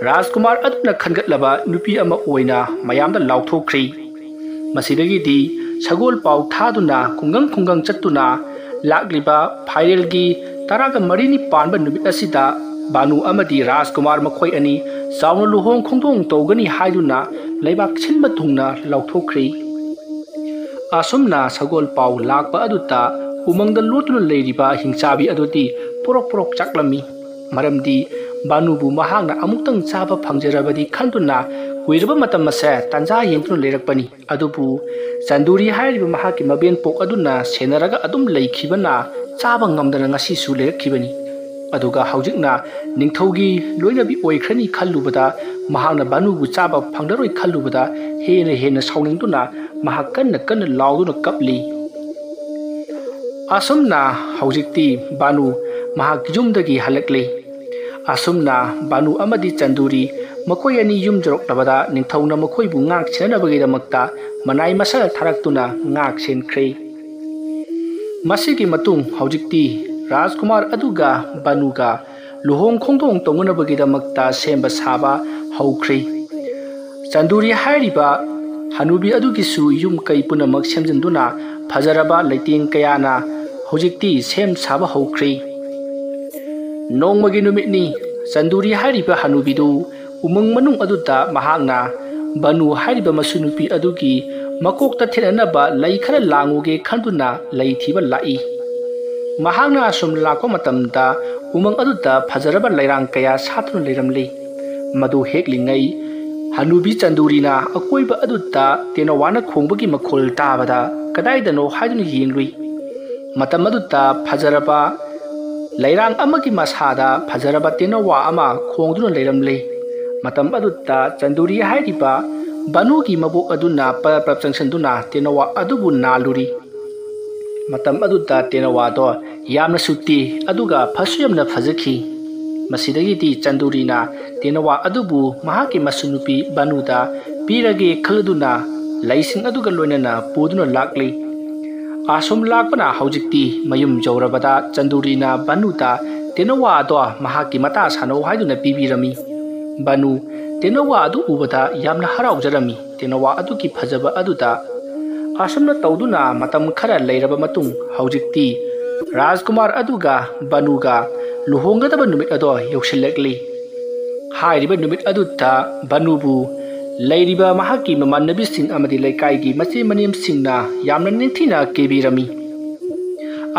ꯔꯥꯖꯀꯨꯃꯥꯔ ꯑꯗꯨꯅ ꯈꯟꯒꯠꯂꯕ ꯅꯨꯄꯤ ꯑꯃ ꯑꯣꯏꯅ ꯃꯌꯥꯝꯗ ꯂꯥꯎꯊꯣꯛꯈ꯭ꯔꯤ꯫ ꯃꯁꯤꯗꯒꯤꯗꯤ ꯁꯒꯣꯜ ꯄꯥꯎ ꯊꯥꯗꯨꯅ ꯈꯨꯡꯒꯪ ꯈꯨꯡꯒꯪ ꯆꯠꯇꯨꯅ ꯂꯥꯛꯂꯤꯕ ꯐꯥꯏꯔꯦꯜꯒꯤ ꯇꯔꯥꯒ ꯃꯔꯤꯅꯤ ꯄꯥꯟꯕ ꯅꯨꯃꯤꯠ ꯑꯁꯤꯗ ꯕꯥꯅꯨ ꯑꯃꯗꯤ ꯔꯥꯖꯀꯨꯃꯥꯔ ꯃꯈꯣꯏ ꯑꯅꯤ ꯆꯥꯎꯅ ꯂꯨꯍꯣꯡ ꯈꯣꯡꯗꯣꯡ ꯇꯧꯒꯅꯤ ꯍꯥꯏꯗꯨꯅ ꯂꯩꯕꯥꯛ ꯁꯤꯟꯕ ꯊꯨꯡꯅ ꯂꯥꯎꯊꯣꯛꯈ꯭ꯔꯤ꯫ ꯑꯁꯨꯝꯅ ꯁꯒꯣꯜ ꯄꯥꯎ ꯂꯥꯛꯄ ꯑꯗꯨꯗ ꯎꯃꯪꯗ ꯂꯣꯠꯇꯨꯅ ꯂꯩꯔꯤꯕ ꯍꯤꯡꯆꯥꯕꯤ ꯑꯗꯨꯗꯤ ꯄꯣꯔꯣꯛ ꯄꯣꯔꯣꯛ ꯆꯥꯛꯂꯝꯃꯤ꯫ ꯃꯔꯝꯗꯤ ꯕꯥꯅꯨꯕꯨ ꯃꯍꯥꯛꯅ ꯑꯃꯨꯛꯇꯪ ꯆꯥꯕ ꯐꯪꯖꯔꯕꯗꯤ ꯈꯟꯗꯨꯅ ꯀꯨꯏꯔꯕ ꯃꯇꯝ ꯑꯁꯦ ꯇꯥꯟꯖꯥ ꯌꯦꯡꯗꯨꯅ ꯂꯩꯔꯛꯄꯅꯤ꯫ ꯑꯗꯨꯕꯨ ꯆꯟꯗꯨꯔꯤ ꯍꯥꯏꯔꯤꯕ ꯃꯍꯥꯛꯀꯤ ꯃꯕꯦꯟ ꯄꯣꯛ ꯑꯗꯨꯅ ꯁꯦꯟꯅꯔꯒ ꯑꯗꯨꯝ ꯂꯩꯈꯤꯕꯅ ꯆꯥꯕ ꯉꯝꯗꯅ ꯉꯁꯤꯁꯨ ꯂꯩꯔꯛꯈꯤꯕꯅꯤ꯫ ꯑꯗꯨꯒ ꯍꯧꯖꯤꯛꯅ ꯅꯤꯡꯊꯧꯒꯤ ꯂꯣꯏꯅꯕꯤ ꯑꯣꯏꯈ꯭ꯔꯅꯤ ꯈꯜꯂꯨꯕꯗ, ꯃꯍꯥꯛꯅ ꯕꯥꯅꯨꯕꯨ ꯆꯥꯕ ꯐꯪꯂꯔꯣꯏ ꯈꯜꯂꯨꯕꯗ ꯍꯦꯟꯅ ꯍꯦꯟꯅ ꯁꯥꯎꯅꯤꯡꯗꯨꯅ ꯃꯍꯥꯛ ꯀꯟꯅ ꯀꯟꯅ ꯂꯥꯎꯗꯨꯅ ꯀꯞꯂꯤ꯫ ꯑꯁꯨꯝꯅ ꯍꯧꯖꯤꯛꯇꯤ ꯕꯥꯅꯨ ꯃꯍꯥꯛ ꯌꯨꯝꯗꯒꯤ ꯍꯜꯂꯛꯂꯤ꯫ ꯑꯁꯨꯝꯅ ꯕꯥꯅꯨ ꯑꯃꯗꯤ ꯆꯟꯗꯨꯔꯤ ꯃꯈꯣꯏ ꯑꯅꯤ ꯌꯨꯝ ꯌꯧꯔꯛꯂꯕꯗ ꯅꯤꯡꯊꯧꯅ ꯃꯈꯣꯏꯕꯨ ꯉꯥꯛ ꯁꯦꯟꯅꯅꯕꯒꯤꯗꯃꯛꯇ ꯃꯅꯥꯏ ꯃꯁꯜ ꯊꯥꯔꯛꯇꯨꯅ ꯉꯥꯛ ꯁꯦꯟꯈ꯭ꯔꯦ꯫ ꯃꯁꯤꯒꯤ ꯃꯇꯨꯡ ꯍꯧꯖꯤꯛꯇꯤ ꯔꯥꯖꯀꯨꯃꯥꯔ ꯑꯗꯨꯒ ꯕꯥꯅꯨꯒ ꯂꯨꯍꯣꯡ ꯈꯣꯡꯗꯣꯡ ꯇꯧꯅꯅꯕꯒꯤꯗꯃꯛꯇ ꯁꯦꯝꯕ ꯁꯥꯕ ꯍꯧꯈ꯭ꯔꯦ꯫ ꯆꯟꯗꯨꯔꯤ ꯍꯥꯏꯔꯤꯕ ꯍꯅꯨꯕꯤ ꯑꯗꯨꯒꯤꯁꯨ ꯌꯨꯝ ꯀꯩ ꯄꯨꯝꯅꯃꯛ ꯁꯦꯝꯖꯤꯟꯗꯨꯅ ꯐꯖꯔꯕ ꯂꯩꯇꯦꯡ ꯀꯌꯥꯅ ꯍꯧꯖꯤꯛꯇꯤ ꯁꯦꯝ ꯁꯥꯕ ꯍꯧꯈ꯭ꯔꯦ꯫ ꯅꯣꯡꯃꯒꯤ ꯅꯨꯃꯤꯠꯅꯤ꯫ ꯆꯟꯗꯨꯔꯤ ꯍꯥꯏꯔꯤꯕ ꯍꯅꯨꯕꯤꯗꯨ ꯎꯃꯪ ꯃꯅꯨꯡ ꯑꯗꯨꯗ ꯃꯍꯥꯛꯅ ꯕꯅꯨ ꯍꯥꯏꯔꯤꯕ ꯃꯁꯨ ꯅꯨꯄꯤ ꯑꯗꯨꯒꯤ ꯃꯀꯣꯛꯇ ꯊꯦꯠꯅꯅꯕ ꯂꯩ ꯈꯔ ꯂꯥꯡꯉꯨꯒꯦ ꯈꯟꯗꯨꯅ ꯂꯩ ꯊꯤꯕ ꯂꯥꯛꯏ꯫ ꯃꯍꯥꯛꯅ ꯑꯁꯨꯝ ꯂꯥꯛꯄ ꯃꯇꯝꯗ ꯎꯃꯪ ꯑꯗꯨꯗ ꯐꯖꯔꯕ ꯂꯩꯔꯥꯡ ꯀꯌꯥ ꯁꯥꯠꯇꯨꯅ ꯂꯩꯔꯝꯂꯤ꯫ ꯃꯗꯨ ꯍꯦꯛꯂꯤꯉꯩ ꯍꯅꯨꯕꯤ ꯆꯟꯗꯨꯔꯤꯅ ꯑꯀꯣꯏꯕ ꯑꯗꯨꯗ ꯇꯦꯅꯋꯥꯅ ꯈꯣꯡꯕꯒꯤ ꯃꯈꯣꯜ ꯇꯥꯕꯗ ꯀꯗꯥꯏꯗꯅꯣ ꯍꯥꯏꯗꯨꯅ ꯌꯦꯡꯂꯨꯏ꯫ ꯃꯇꯝ ꯑꯗꯨꯗ ꯐꯖꯔꯕ ꯂꯩꯔꯥꯡ ꯑꯃꯒꯤ ꯃꯁꯥꯗ ꯐꯖꯔꯕ ꯇꯦꯅꯋꯥ ꯑꯃ ꯈꯣꯡꯗꯨꯅ ꯂꯩꯔꯝꯂꯤ꯫ ꯃꯇꯝ ꯑꯗꯨꯗ ꯆꯟꯗꯨꯔꯤ ꯍꯥꯏꯔꯤꯕ ꯕꯅꯨꯒꯤ ꯃꯕꯣꯛ ꯑꯗꯨꯅ ꯄꯔꯞ ꯄꯔꯞ ꯆꯪꯁꯤꯟꯗꯨꯅ ꯇꯦꯅꯋꯥ ꯑꯗꯨꯕꯨ ꯅꯥꯜꯂꯨꯔꯤ꯫ ꯃꯇꯝ ꯑꯗꯨꯗ ꯇꯦꯅꯋꯥꯗꯣ ꯌꯥꯝꯅꯁꯨ ꯇꯦ, ꯑꯗꯨꯒ ꯐꯁꯨ ꯌꯥꯝꯅ ꯐꯖꯈꯤ꯫ ꯃꯁꯤꯗꯒꯤꯗꯤ ꯆꯟꯗꯨꯔꯤꯅ ꯇꯦꯅꯋꯥ ꯑꯗꯨꯕꯨ ꯃꯍꯥꯛꯀꯤ ꯃꯁꯨ ꯅꯨꯄꯤ ꯕꯅꯨꯗ ꯄꯤꯔꯒꯦ ꯈꯜꯂꯗꯨꯅ ꯂꯩꯁꯤꯡ ꯑꯗꯨꯒ ꯂꯣꯏꯅꯅ ꯄꯨꯗꯨꯅ ꯂꯥꯛꯂꯤ꯫ ꯑꯁꯨꯝ ꯂꯥꯛꯄꯅ ꯍꯧꯖꯤꯛꯇꯤ ꯃꯌꯨꯝ ꯌꯧꯔꯕꯗ ꯆꯟꯗꯨꯔꯤꯅ ꯕꯅꯨꯗ ꯇꯦꯅꯋꯥꯗꯣ ꯃꯍꯥꯛꯀꯤ ꯃꯇꯥ ꯁꯥꯟꯅꯧ ꯍꯥꯏꯗꯨꯅ ꯄꯤꯕꯤꯔꯝꯃꯤ꯫ ꯕꯅꯨ ꯇꯦꯅꯋꯥ ꯑꯗꯨ ꯎꯕꯗ ꯌꯥꯝꯅ ꯍꯔꯥꯎꯖꯔꯝꯃꯤ꯫ ꯇꯦꯅꯋꯥ ꯑꯗꯨꯒꯤ ꯐꯖꯕ ꯑꯗꯨꯗ ꯑꯁꯨꯝꯅ ꯇꯧꯗꯨꯅ ꯃꯇꯝ ꯈꯔ ꯂꯩꯔꯕ ꯃꯇꯨꯡ ꯍꯧꯖꯤꯛꯇꯤ ꯔꯥꯖꯀꯨꯃꯥꯔ ꯑꯗꯨꯒ ꯕꯅꯨꯒ ꯂꯨꯍꯣꯡꯒꯗꯕ ꯅꯨꯃꯤꯠ ꯑꯗꯣ ꯌꯧꯁꯤꯜꯂꯛꯂꯤ꯫ ꯍꯥꯏꯔꯤꯕ ꯅꯨꯃꯤꯠ ꯑꯗꯨꯗ ꯕꯅꯨꯕꯨ ꯂꯩꯔꯤꯕ ꯃꯍꯥꯛꯀꯤ ꯃꯃꯥꯟꯅꯕꯤꯁꯤꯡ ꯑꯃꯗꯤ ꯂꯩꯀꯥꯏꯒꯤ ꯃꯆꯦ ꯃꯅꯦꯝꯁꯤꯡꯅ ꯌꯥꯝꯅ ꯅꯤꯡꯊꯤꯅ ꯀꯦꯕꯤꯔꯝꯃꯤ꯫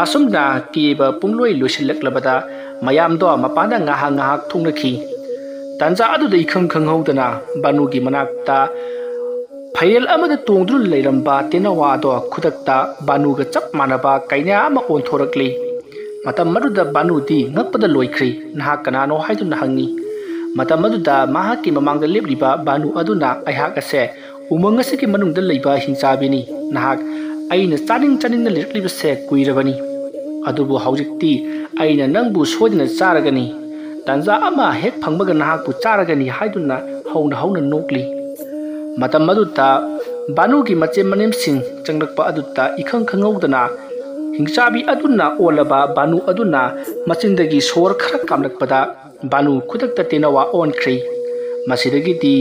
ꯑꯁꯨꯝꯅ ꯀꯦꯕ ꯄꯨꯡꯂꯣꯏ ꯂꯣꯏꯁꯤꯜꯂꯛꯂꯕꯗ ꯃꯌꯥꯝꯗꯣ ꯃꯄꯥꯟꯗ ꯉꯥꯏꯍꯥꯛ ꯉꯥꯏꯍꯥꯛ ꯊꯣꯛꯅꯈꯤ꯫ ꯇꯥꯟꯖꯥ ꯑꯗꯨꯗ ꯏꯈꯪ ꯈꯪꯍꯧꯗꯅ ꯕꯥꯅꯨꯒꯤ ꯃꯅꯥꯛꯇ ꯐꯩꯔꯦꯜ ꯑꯃꯗ ꯇꯣꯡꯗꯨꯅ ꯂꯩꯔꯝꯕ ꯇꯦꯅꯋꯥꯗꯣ ꯈꯨꯗꯛꯇ ꯕꯥꯅꯨꯒ ꯆꯞ ꯃꯥꯟꯅꯕ ꯀꯩꯅꯥ ꯑꯃ ꯑꯣꯟꯊꯣꯔꯛꯂꯤ꯫ ꯃꯇꯝ ꯑꯗꯨꯗ ꯕꯥꯅꯨꯗꯤ ꯉꯛꯄꯗ ꯂꯣꯏꯈ꯭ꯔꯦ꯫ "ꯅꯍꯥꯛ ꯀꯅꯥꯅꯣ?" ꯍꯥꯏꯗꯨꯅ ꯍꯪꯉꯤ꯫ ꯃꯇꯝ ꯑꯗꯨꯗ ꯃꯍꯥꯛꯀꯤ ꯃꯃꯥꯡꯗ ꯂꯦꯞꯂꯤꯕ ꯕꯥꯅꯨ ꯑꯗꯨꯅ, "ꯑꯩꯍꯥꯛ ꯑꯁꯦ ꯎꯃꯪ ꯑꯁꯤꯒꯤ ꯃꯅꯨꯡꯗ ꯂꯩꯕ ꯍꯤꯡꯆꯥꯕꯤꯅꯤ꯫ ꯅꯍꯥꯛ ꯑꯩꯅ ꯆꯥꯅꯤꯡ ꯆꯥꯅꯤꯡꯅ ꯂꯩꯔꯛꯂꯤꯕꯁꯦ ꯀꯨꯏꯔꯕꯅꯤ꯫ ꯑꯗꯨꯕꯨ ꯍꯧꯖꯤꯛꯇꯤ ꯑꯩꯅ ꯅꯪꯕꯨ ꯁꯣꯏꯗꯅ ꯆꯥꯔꯒꯅꯤ꯫ ꯇꯥꯟꯖꯥ ꯑꯃ ꯍꯦꯛ ꯐꯪꯕꯒ ꯅꯍꯥꯛꯄꯨ ꯆꯥꯔꯒꯅꯤ" ꯍꯥꯏꯗꯨꯅ ꯍꯧꯅ ꯍꯧꯅ ꯅꯣꯛꯂꯤ꯫ ꯃꯇꯝ ꯑꯗꯨꯗ ꯕꯥꯅꯨꯒꯤ ꯃꯆꯦ ꯃꯅꯦꯝꯁꯤꯡ ꯆꯪꯂꯛꯄ ꯑꯗꯨꯗ ꯏꯈꯪ ꯈꯪꯍꯧꯗꯅ ꯍꯤꯡꯆꯥꯕꯤ ꯑꯗꯨꯅ ꯑꯣꯜꯂꯕ ꯕꯥꯅꯨ ꯑꯗꯨꯅ ꯃꯆꯤꯟꯗꯒꯤ ꯁꯣꯔ ꯈꯔ ꯀꯥꯝꯂꯛꯄꯗ ꯕꯥꯅꯨ ꯈꯨꯗꯛꯇ ꯇꯦꯅꯋꯥ ꯑꯣꯟꯈ꯭ꯔꯦ꯫ ꯃꯁꯤꯗꯒꯤꯗꯤ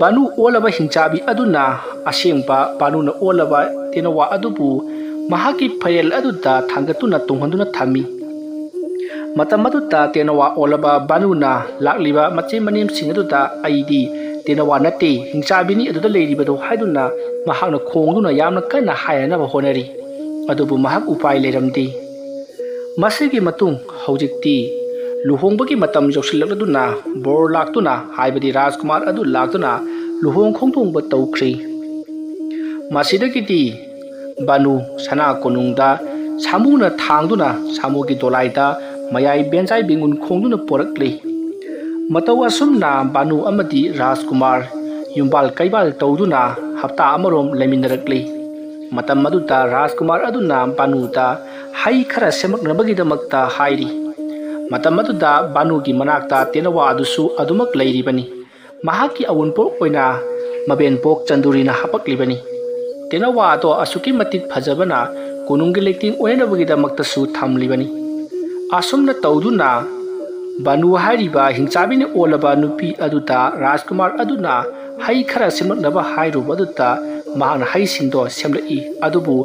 ꯕꯥꯅꯨ ꯑꯣꯜꯂꯕ ꯍꯤꯡꯆꯥꯕꯤ ꯑꯗꯨꯅ ꯑꯁꯦꯡꯕ ꯕꯥꯅꯨꯅ ꯑꯣꯜꯂꯕ ꯇꯦꯅꯋꯥ ꯑꯗꯨꯕꯨ ꯃꯍꯥꯛꯀꯤ ꯐꯩꯔꯦꯜ ꯑꯗꯨꯗ ꯊꯥꯡꯒꯠꯇꯨꯅ ꯇꯣꯡꯍꯟꯗꯨꯅ ꯊꯝꯃꯤ꯫ ꯃꯇꯝ ꯑꯗꯨꯗ ꯇꯦꯅꯋꯥ ꯑꯣꯜꯂꯕ ꯕꯥꯅꯨꯅ ꯂꯥꯛꯂꯤꯕ ꯃꯆꯤꯟ ꯃꯅꯦꯝꯁꯤꯡ ꯑꯗꯨꯗ "ꯑꯩꯗꯤ ꯇꯦꯅꯋꯥ ꯅꯠꯇꯦ, ꯍꯤꯡꯆꯥꯕꯤꯅꯤ ꯑꯗꯨꯗ ꯂꯩꯔꯤꯕꯗꯣ" ꯍꯥꯏꯗꯨꯅ ꯃꯍꯥꯛꯅ ꯈꯣꯡꯗꯨꯅ ꯌꯥꯝꯅ ꯀꯟꯅ ꯍꯥꯏꯅꯅꯕ ꯍꯣꯠꯅꯔꯤ꯫ ꯑꯗꯨꯕꯨ ꯃꯍꯥꯛ ꯎꯄꯥꯏ ꯂꯩꯔꯝꯗꯦ꯫ ꯃꯁꯤꯒꯤ ꯃꯇꯨꯡ ꯍꯧꯖꯤꯛꯇꯤ ꯂꯨꯍꯣꯡꯕꯒꯤ ꯃꯇꯝ ꯌꯧꯁꯤꯜꯂꯛꯂꯗꯨꯅ ꯕꯣꯔ ꯂꯥꯛꯇꯨꯅ, ꯍꯥꯏꯕꯗꯤ ꯔꯥꯖꯀꯨꯃꯥꯔ ꯑꯗꯨ ꯂꯥꯛꯇꯨꯅ ꯂꯨꯍꯣꯡ ꯈꯣꯡꯗꯣꯡꯕ ꯇꯧꯈ꯭ꯔꯤ꯫ ꯃꯁꯤꯗꯒꯤꯗꯤ ꯕꯥꯅꯨ ꯁꯅꯥ ꯀꯣꯅꯨꯡꯗ ꯁꯥꯃꯨꯅ ꯊꯥꯡꯗꯨꯅ ꯁꯥꯃꯨꯒꯤ ꯗꯣꯂꯥꯏꯗ ꯃꯌꯥꯏ ꯕꯦꯟꯖꯥꯏ ꯕꯦꯡꯒꯨꯟ ꯈꯣꯡꯗꯨꯅ ꯄꯣꯔꯛꯂꯤ꯫ ꯃꯇꯧ ꯑꯁꯨꯝꯅ ꯕꯥꯅꯨ ꯑꯃꯗꯤ ꯔꯥꯖꯀꯨꯃꯥꯔ ꯌꯨꯝꯕꯥꯜ ꯀꯩꯕꯥꯜ ꯇꯧꯗꯨꯅ ꯍꯞꯇꯥ ꯑꯃꯔꯣꯝ ꯂꯩꯃꯤꯟꯅꯔꯛꯂꯤ꯫ ꯃꯇꯝ ꯑꯗꯨꯗ ꯔꯥꯖꯀꯨꯃꯥꯔ ꯑꯗꯨꯅ ꯕꯥꯅꯨꯗ ꯍꯩ ꯈꯔ ꯁꯦꯝꯂꯛꯅꯕꯒꯤꯗꯃꯛꯇ ꯍꯥꯏꯔꯤ꯫ ꯃꯇꯝ ꯑꯗꯨꯗ ꯕꯥꯅꯨꯒꯤ ꯃꯅꯥꯛꯇ ꯇꯦꯅꯋꯥ ꯑꯗꯨꯁꯨ ꯑꯗꯨꯃꯛ ꯂꯩꯔꯤꯕꯅꯤ꯫ ꯃꯍꯥꯛꯀꯤ ꯑꯋꯨꯟꯄꯣꯠ ꯑꯣꯏꯅ ꯃꯕꯦꯟꯄꯣꯛ ꯆꯟꯗꯨꯔꯤꯅ ꯍꯥꯄꯛꯂꯤꯕꯅꯤ꯫ ꯇꯦꯅꯋꯥ ꯑꯗꯣ ꯑꯁꯨꯛꯀꯤ ꯃꯇꯤꯛ ꯐꯖꯕꯅ ꯀꯣꯅꯨꯡꯒꯤ ꯂꯩꯇꯦꯡ ꯑꯣꯏꯅꯅꯕꯒꯤꯗꯃꯛꯇꯁꯨ ꯊꯝꯂꯤꯕꯅꯤ꯫ ꯑꯁꯨꯝꯅ ꯇꯧꯗꯨꯅ ꯕꯥꯅꯨ ꯍꯥꯏꯔꯤꯕ ꯍꯤꯡꯆꯥꯕꯤꯅ ꯑꯣꯜꯂꯕ ꯅꯨꯄꯤ ꯑꯗꯨꯗ ꯔꯥꯖꯀꯨꯃꯥꯔ ꯑꯗꯨꯅ ꯍꯩ ꯈꯔ ꯁꯦꯝꯂꯛꯅꯕ ꯍꯥꯏꯔꯨꯕ ꯑꯗꯨꯗ ꯃꯍꯥꯛꯅ ꯍꯩꯁꯤꯡꯗꯣ ꯁꯦꯝꯂꯛꯏ꯫ ꯑꯗꯨꯕꯨ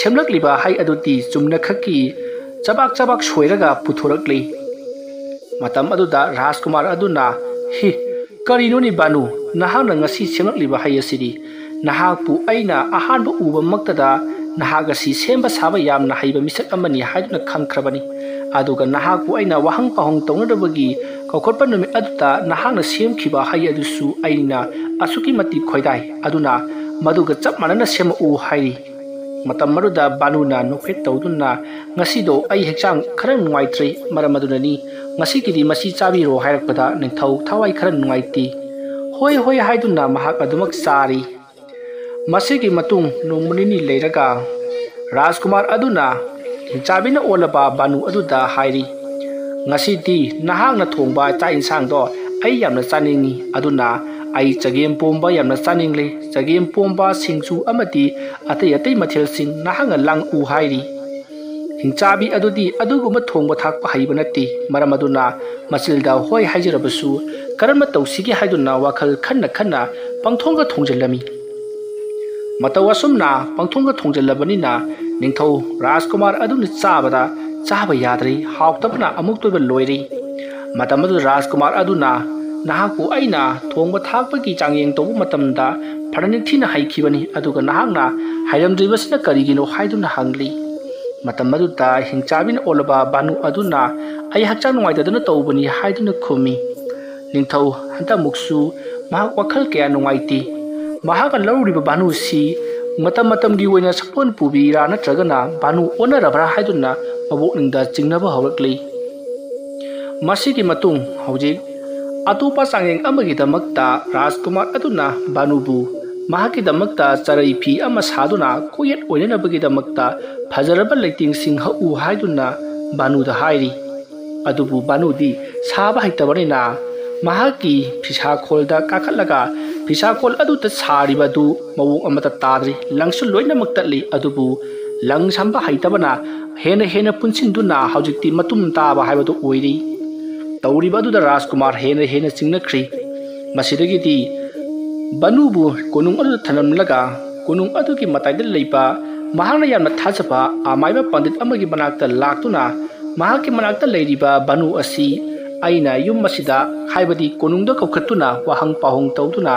ꯁꯦꯝꯂꯛꯂꯤꯕ ꯍꯩ ꯑꯗꯨꯗꯤ ꯆꯨꯝꯅꯈꯛꯀꯤ ꯆꯕꯥꯛ ꯆꯕꯥꯛ ꯁꯣꯏꯔꯒ ꯄꯨꯊꯣꯔꯛꯂꯤ꯫ ꯃꯇꯝ ꯑꯗꯨꯗ ꯔꯥꯖꯀꯨꯃꯥꯔ ꯑꯗꯨꯅ, "ꯍꯤ, ꯀꯔꯤꯅꯣꯅꯤ ꯕꯥꯅꯨ, ꯅꯍꯥꯛꯅ ꯉꯁꯤ ꯁꯦꯝꯂꯛꯂꯤꯕ ꯍꯩ ꯑꯁꯤꯗꯤ? ꯅꯍꯥꯛꯄꯨ ꯑꯩꯅ ꯑꯍꯥꯟꯕ ꯎꯕꯃꯛꯇꯗ ꯅꯍꯥꯛ ꯑꯁꯤ ꯁꯦꯝꯕ ꯁꯥꯕ ꯌꯥꯝꯅ ꯍꯩꯕ ꯃꯤꯁꯛ ꯑꯃꯅꯤ ꯍꯥꯏꯗꯨꯅ ꯈꯪꯈ꯭ꯔꯕꯅꯤ꯫ ꯑꯗꯨꯒ ꯅꯍꯥꯛꯄꯨ ꯑꯩꯅ ꯋꯥꯍꯪ ꯄꯥꯎꯍꯪ ꯇꯧꯅꯗꯕꯒꯤ ꯀꯧꯈꯠꯄ ꯅꯨꯃꯤꯠ ꯑꯗꯨꯗ ꯅꯍꯥꯛꯅ ꯁꯦꯝꯈꯤꯕ ꯍꯩ ꯑꯗꯨꯁꯨ ꯑꯩꯅ ꯑꯁꯨꯛꯀꯤ ꯃꯇꯤꯛ ꯈꯣꯏꯗꯥꯏ꯫ ꯑꯗꯨꯅ ꯃꯗꯨꯒ ꯆꯞ ꯃꯥꯟꯅꯅ ꯁꯦꯝꯃꯛꯎ" ꯍꯥꯏꯔꯤ꯫ ꯃꯇꯝ ꯑꯗꯨꯗ ꯕꯥꯅꯨꯅ ꯅꯣꯛꯐꯦꯠ ꯇꯧꯗꯨꯅ, "ꯉꯁꯤꯗꯣ ꯑꯩ ꯍꯛꯆꯥꯡ ꯈꯔ ꯅꯨꯡꯉꯥꯏꯇ꯭ꯔꯦ, ꯃꯔꯝ ꯑꯗꯨꯅꯅꯤ꯫ ꯉꯁꯤꯒꯤꯗꯤ ꯃꯁꯤ ꯆꯥꯕꯤꯔꯣ" ꯍꯥꯏꯔꯛꯄꯗ ꯅꯤꯡꯊꯧ ꯊꯋꯥꯏ ꯈꯔ ꯅꯨꯡꯉꯥꯏꯇꯦ꯫ "ꯍꯣꯏ, ꯍꯣꯏ" ꯍꯥꯏꯗꯨꯅ ꯃꯍꯥꯛ ꯑꯗꯨꯃꯛ ꯆꯥꯔꯤ꯫ ꯃꯁꯤꯒꯤ ꯃꯇꯨꯡ ꯅꯣꯡꯃ ꯅꯤꯅꯤ ꯂꯩꯔꯒ ꯔꯥꯖꯀꯨꯃꯥꯔ ꯑꯗꯨꯅ ꯍꯤꯡꯆꯥꯕꯤꯅ ꯑꯣꯜꯂꯕ ꯕꯥꯅꯨ ꯑꯗꯨꯗ ꯍꯥꯏꯔꯤ, "ꯉꯁꯤꯗꯤ ꯅꯍꯥꯛꯅ ꯊꯣꯡꯕ ꯆꯥꯛ ꯏꯟꯁꯥꯡꯗꯣ ꯑꯩ ꯌꯥꯝꯅ ꯆꯥꯅꯤꯡꯏ꯫ ꯑꯗꯨꯅ ꯑꯩ ꯆꯒꯦꯝ ꯄꯣꯝꯕ ꯌꯥꯝꯅ ꯆꯥꯅꯤꯡꯂꯦ꯫ ꯆꯒꯦꯝ ꯄꯣꯝꯕ, ꯁꯤꯡꯖꯨ ꯑꯃꯗꯤ ꯑꯇꯩ ꯑꯇꯩ ꯃꯊꯦꯜꯁꯤꯡ ꯅꯍꯥꯛꯅ ꯂꯥꯡꯉꯛꯎ" ꯍꯥꯏꯔꯤ꯫ ꯍꯤꯡꯆꯥꯕꯤ ꯑꯗꯨꯗꯤ ꯑꯗꯨꯒꯨꯝꯕ ꯊꯣꯡꯕ ꯊꯥꯛꯄ ꯍꯩꯕ ꯅꯠꯇꯦ꯫ ꯃꯔꯝ ꯑꯗꯨꯅ ꯃꯆꯤꯜꯗ ꯍꯣꯏ ꯍꯥꯏꯖꯔꯕꯁꯨ ꯀꯔꯝꯅ ꯇꯧꯁꯤꯒꯦ ꯍꯥꯏꯗꯨꯅ ꯋꯥꯈꯜ ꯈꯟꯅ ꯈꯟꯅ ꯄꯪꯊꯣꯡꯗ ꯊꯣꯡꯖꯤꯜꯂꯝꯃꯤ꯫ ꯃꯇꯧ ꯑꯁꯨꯝꯅ ꯄꯪꯊꯣꯡꯗ ꯊꯣꯡꯖꯤꯜꯂꯕꯅꯤꯅ ꯅꯤꯡꯊꯧ ꯔꯥꯖꯀꯨꯃꯥꯔ ꯑꯗꯨꯅ ꯆꯥꯕꯗ ꯆꯥꯕ ꯌꯥꯗ꯭ꯔꯦ, ꯍꯥꯎꯇꯕꯅ ꯑꯃꯨꯛꯇꯣꯏꯕ ꯂꯣꯏꯔꯦ꯫ ꯃꯇꯝ ꯑꯗꯨꯗ ꯔꯥꯖꯀꯨꯃꯥꯔ ꯑꯗꯨꯅ, "ꯅꯍꯥꯛꯄꯨ ꯑꯩꯅ ꯊꯣꯡꯕ ꯊꯥꯛꯄꯒꯤ ꯆꯥꯡꯌꯦꯡ ꯇꯧꯕ ꯃꯇꯝꯗ ꯐꯅ ꯅꯤꯡꯊꯤꯅ ꯍꯩꯈꯤꯕꯅꯤ, ꯑꯗꯨꯒ ꯅꯍꯥꯛꯅ ꯍꯩꯔꯝꯗ꯭ꯔꯤꯕꯁꯤꯅ ꯀꯔꯤꯒꯤꯅꯣ?" ꯍꯥꯏꯗꯨꯅ ꯍꯪꯂꯤ꯫ ꯃꯇꯝ ꯑꯗꯨꯗ ꯍꯤꯡꯆꯥꯕꯤꯅ ꯑꯣꯜꯂꯕ ꯚꯥꯅꯨ ꯑꯗꯨꯅ, "ꯑꯩ ꯍꯛꯆꯥꯡ ꯅꯨꯡꯉꯥꯏꯇꯗꯅ ꯇꯧꯕꯅꯤ" ꯍꯥꯏꯗꯨꯅ ꯈꯨꯝꯃꯤ꯫ ꯅꯤꯡꯊꯧ ꯍꯟꯗꯛꯃꯨꯛꯁꯨ ꯃꯍꯥꯛ ꯋꯥꯈꯜ ꯀꯌꯥ ꯅꯨꯡꯉꯥꯏꯇꯦ꯫ ꯃꯍꯥꯛꯅ ꯂꯧꯔꯤꯕ ꯚꯥꯅꯨꯁꯤ ꯃꯇꯝ ꯃꯇꯝꯒꯤ ꯑꯣꯏꯅ ꯁꯛꯂꯣꯟ ꯄꯨꯕꯤꯔꯥ ꯅꯠꯇ꯭ꯔꯒꯅ ꯚꯥꯅꯨ ꯑꯣꯟꯅꯔꯕ꯭ꯔꯥ ꯍꯥꯏꯗꯨꯅ ꯃꯕꯣꯛꯅꯤꯡꯗ ꯆꯤꯡꯅꯕ ꯍꯧꯔꯛꯂꯤ꯫ ꯃꯁꯤꯒꯤ ꯃꯇꯨꯡ ꯍꯧꯖꯤꯛ ꯑꯇꯣꯞꯄ ꯆꯥꯡꯌꯦꯡ ꯑꯃꯒꯤꯗꯃꯛꯇ ꯔꯥꯖꯀꯨꯃꯥꯔ ꯑꯗꯨꯅ ꯚꯥꯅꯨꯕꯨ ꯃꯍꯥꯛꯀꯤꯗꯃꯛꯇ ꯆꯔꯩ ꯐꯤ ꯑꯃ ꯁꯥꯗꯨꯅ ꯀꯣꯛꯌꯦꯠ ꯑꯣꯏꯅꯅꯕꯒꯤꯗꯃꯛꯇ ꯐꯖꯔꯕ ꯂꯩꯇꯦꯡꯁꯤꯡ ꯍꯛꯎ ꯍꯥꯏꯗꯨꯅ ꯚꯥꯅꯨꯗ ꯍꯥꯏꯔꯤ꯫ ꯑꯗꯨꯕꯨ ꯚꯥꯅꯨꯗꯤ ꯁꯥꯕ ꯍꯩꯇꯕꯅꯤꯅ ꯃꯍꯥꯛꯀꯤ ꯐꯤꯁꯥꯈꯣꯜꯗ ꯀꯥꯈꯠꯂꯒ ꯐꯤꯁꯥꯈꯣꯜ ꯑꯗꯨꯗ ꯁꯥꯔꯤꯕ ꯑꯗꯨ ꯃꯑꯣꯡ ꯑꯃꯠꯇ ꯇꯥꯗ꯭ꯔꯤ꯫ ꯂꯪꯁꯨ ꯂꯣꯏꯅꯃꯛ ꯇꯠꯂꯤ꯫ ꯑꯗꯨꯕꯨ ꯂꯪ ꯁꯝꯕ ꯍꯩꯇꯕꯅ ꯍꯦꯟꯅ ꯍꯦꯟꯅ ꯄꯨꯟꯁꯤꯟꯗꯨꯅ ꯍꯧꯖꯤꯛꯇꯤ ꯃꯇꯨꯝ ꯇꯥꯕ ꯍꯥꯏꯕꯗꯨ ꯑꯣꯏꯔꯤ꯫ ꯇꯧꯔꯤꯕ ꯑꯗꯨꯗ ꯔꯥꯖꯀꯨꯃꯥꯔ ꯍꯦꯟꯅ ꯍꯦꯟꯅ ꯆꯤꯡꯅꯈ꯭ꯔꯤ꯫ ꯃꯁꯤꯗꯒꯤꯗꯤ ꯚꯥꯅꯨꯕꯨ ꯀꯣꯅꯨꯡ ꯑꯗꯨꯗ ꯊꯝꯂꯝꯂꯒ ꯀꯣꯅꯨꯡ ꯑꯗꯨꯒꯤ ꯃꯇꯥꯏꯗ ꯂꯩꯕ ꯃꯍꯥꯛꯅ ꯌꯥꯝꯅ ꯊꯥꯖꯕ ꯑꯃꯥꯏꯕ ꯄꯟꯗꯤꯠ ꯑꯃꯒꯤ ꯃꯅꯥꯛꯇ ꯂꯥꯛꯇꯨꯅ ꯃꯍꯥꯛꯀꯤ ꯃꯅꯥꯛꯇ ꯂꯩꯔꯤꯕ ꯚꯥꯅꯨ ꯑꯁꯤ ꯑꯩꯅ ꯌꯨꯝ ꯑꯁꯤꯗ, ꯍꯥꯏꯕꯗꯤ ꯀꯣꯅꯨꯡꯗ ꯀꯧꯈꯠꯇꯨꯅ ꯋꯥꯍꯪ ꯄꯥꯎꯍꯪ ꯇꯧꯗꯨꯅ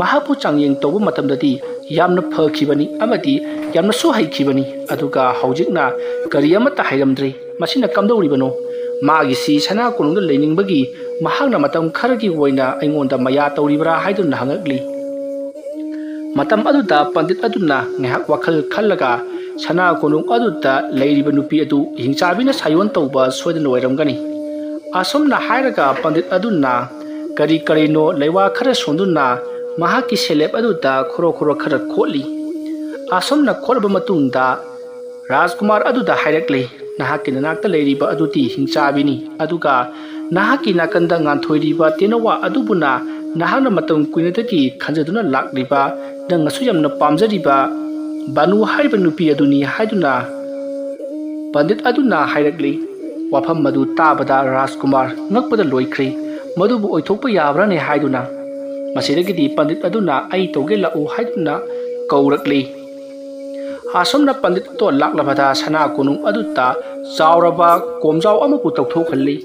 ꯃꯍꯥꯛꯄꯨ ꯆꯥꯡꯌꯦꯡ ꯇꯧꯕ ꯃꯇꯝꯗꯗꯤ ꯌꯥꯝꯅ ꯐꯈꯤꯕꯅꯤ ꯑꯃꯗꯤ ꯌꯥꯝꯅꯁꯨ ꯍꯩꯈꯤꯕꯅꯤ꯫ ꯑꯗꯨꯒ ꯍꯧꯖꯤꯛꯅ ꯀꯔꯤ ꯑꯃꯠꯇ ꯍꯩꯔꯝꯗ꯭ꯔꯦ꯫ ꯃꯁꯤꯅ ꯀꯝꯗꯧꯔꯤꯕꯅꯣ? ꯃꯥꯒꯤꯁꯤ ꯁꯅꯥ ꯀꯣꯅꯨꯡꯗ ꯂꯩꯅꯤꯡꯕꯒꯤ ꯃꯍꯥꯛꯅ ꯃꯇꯝ ꯈꯔꯒꯤ ꯑꯣꯏꯅ ꯑꯩꯉꯣꯟꯗ ꯃꯌꯥ ꯇꯧꯔꯤꯕ꯭ꯔꯥ ꯍꯥꯏꯗꯨꯅ ꯍꯪꯉꯛꯂꯤ꯫ ꯃꯇꯝ ꯑꯗꯨꯗ ꯄꯟꯗꯤꯠ ꯑꯗꯨꯅ ꯉꯥꯏꯍꯥꯛ ꯋꯥꯈꯜ ꯈꯜꯂꯒ ꯁꯅꯥ ꯀꯣꯅꯨꯡ ꯑꯗꯨꯗ ꯂꯩꯔꯤꯕ ꯅꯨꯄꯤ ꯑꯗꯨ ꯍꯤꯡꯆꯥꯕꯤꯅ ꯁꯥꯌꯣꯟ ꯇꯧꯕ ꯁꯣꯏꯗꯅ ꯑꯣꯏꯔꯝꯒꯅꯤ꯫ ꯑꯁꯨꯝꯅ ꯍꯥꯏꯔꯒ ꯄꯟꯗꯤꯠ ꯑꯗꯨꯅ ꯀꯔꯤ ꯀꯔꯤꯅꯣ ꯂꯩꯋꯥ ꯈꯔ ꯁꯣꯟꯗꯨꯅ ꯃꯍꯥꯛꯀꯤ ꯁꯦꯂꯦꯞ ꯑꯗꯨꯗ ꯈꯣꯔꯣ ꯈꯣꯔꯣ ꯈꯔ ꯈꯣꯠꯂꯤ꯫ ꯑꯁꯨꯝꯅ ꯈꯣꯠꯂꯕ ꯃꯇꯨꯡꯗ ꯔꯥꯖꯀꯨꯃꯥꯔ ꯑꯗꯨꯗ ꯍꯥꯏꯔꯛꯂꯤ, "ꯅꯍꯥꯛꯀꯤ ꯅꯅꯥꯛꯇ ꯂꯩꯔꯤꯕ ꯑꯗꯨꯗꯤ ꯍꯤꯡꯆꯥꯕꯤꯅꯤ, ꯑꯗꯨꯒ ꯅꯍꯥꯛꯀꯤ ꯅꯥꯀꯟꯗ ꯉꯥꯟꯊꯣꯏꯔꯤꯕ ꯇꯦꯅꯋꯥ ꯑꯗꯨꯕꯨꯅ ꯅꯍꯥꯛꯅ ꯃꯇꯝ ꯀꯨꯏꯅꯗꯒꯤ ꯈꯟꯖꯗꯨꯅ ꯂꯥꯛꯂꯤꯕ, ꯅꯪꯅꯁꯨ ꯌꯥꯝꯅ ꯄꯥꯝꯖꯔꯤꯕ ꯕꯥꯅꯨ ꯍꯥꯏꯔꯤꯕ ꯅꯨꯄꯤ ꯑꯗꯨꯅꯤ" ꯍꯥꯏꯗꯨꯅ ꯄꯟꯗꯤꯠ ꯑꯗꯨꯅ ꯍꯥꯏꯔꯛꯂꯤ꯫ ꯋꯥꯐꯝ ꯑꯗꯨ ꯇꯥꯕꯗ ꯔꯥꯖꯀꯨꯃꯥꯔ ꯉꯛꯄꯗ ꯂꯣꯏꯈ꯭ꯔꯦ꯫ ꯃꯗꯨꯕꯨ ꯑꯣꯏꯊꯣꯛꯄ ꯌꯥꯕ꯭ꯔꯥꯅꯦ ꯍꯥꯏꯗꯨꯅ꯫ ꯃꯁꯤꯗꯒꯤꯗꯤ ꯄꯟꯗꯤꯠ ꯑꯗꯨꯅ "ꯑꯩ ꯇꯧꯒꯦ, ꯂꯥꯛꯎ" ꯍꯥꯏꯗꯨꯅ ꯀꯧꯔꯛꯂꯤ꯫ ꯑꯁꯨꯝꯅ ꯄꯟꯗꯤꯠ ꯑꯗꯣ ꯂꯥꯛꯂꯕꯗ ꯁꯅꯥ ꯀꯣꯅꯨꯡ ꯑꯗꯨꯗ ꯆꯥꯎꯔꯕ ꯀꯣꯝꯖꯥꯎ ꯑꯃꯕꯨ ꯇꯧꯊꯣꯛꯍꯜꯂꯤ꯫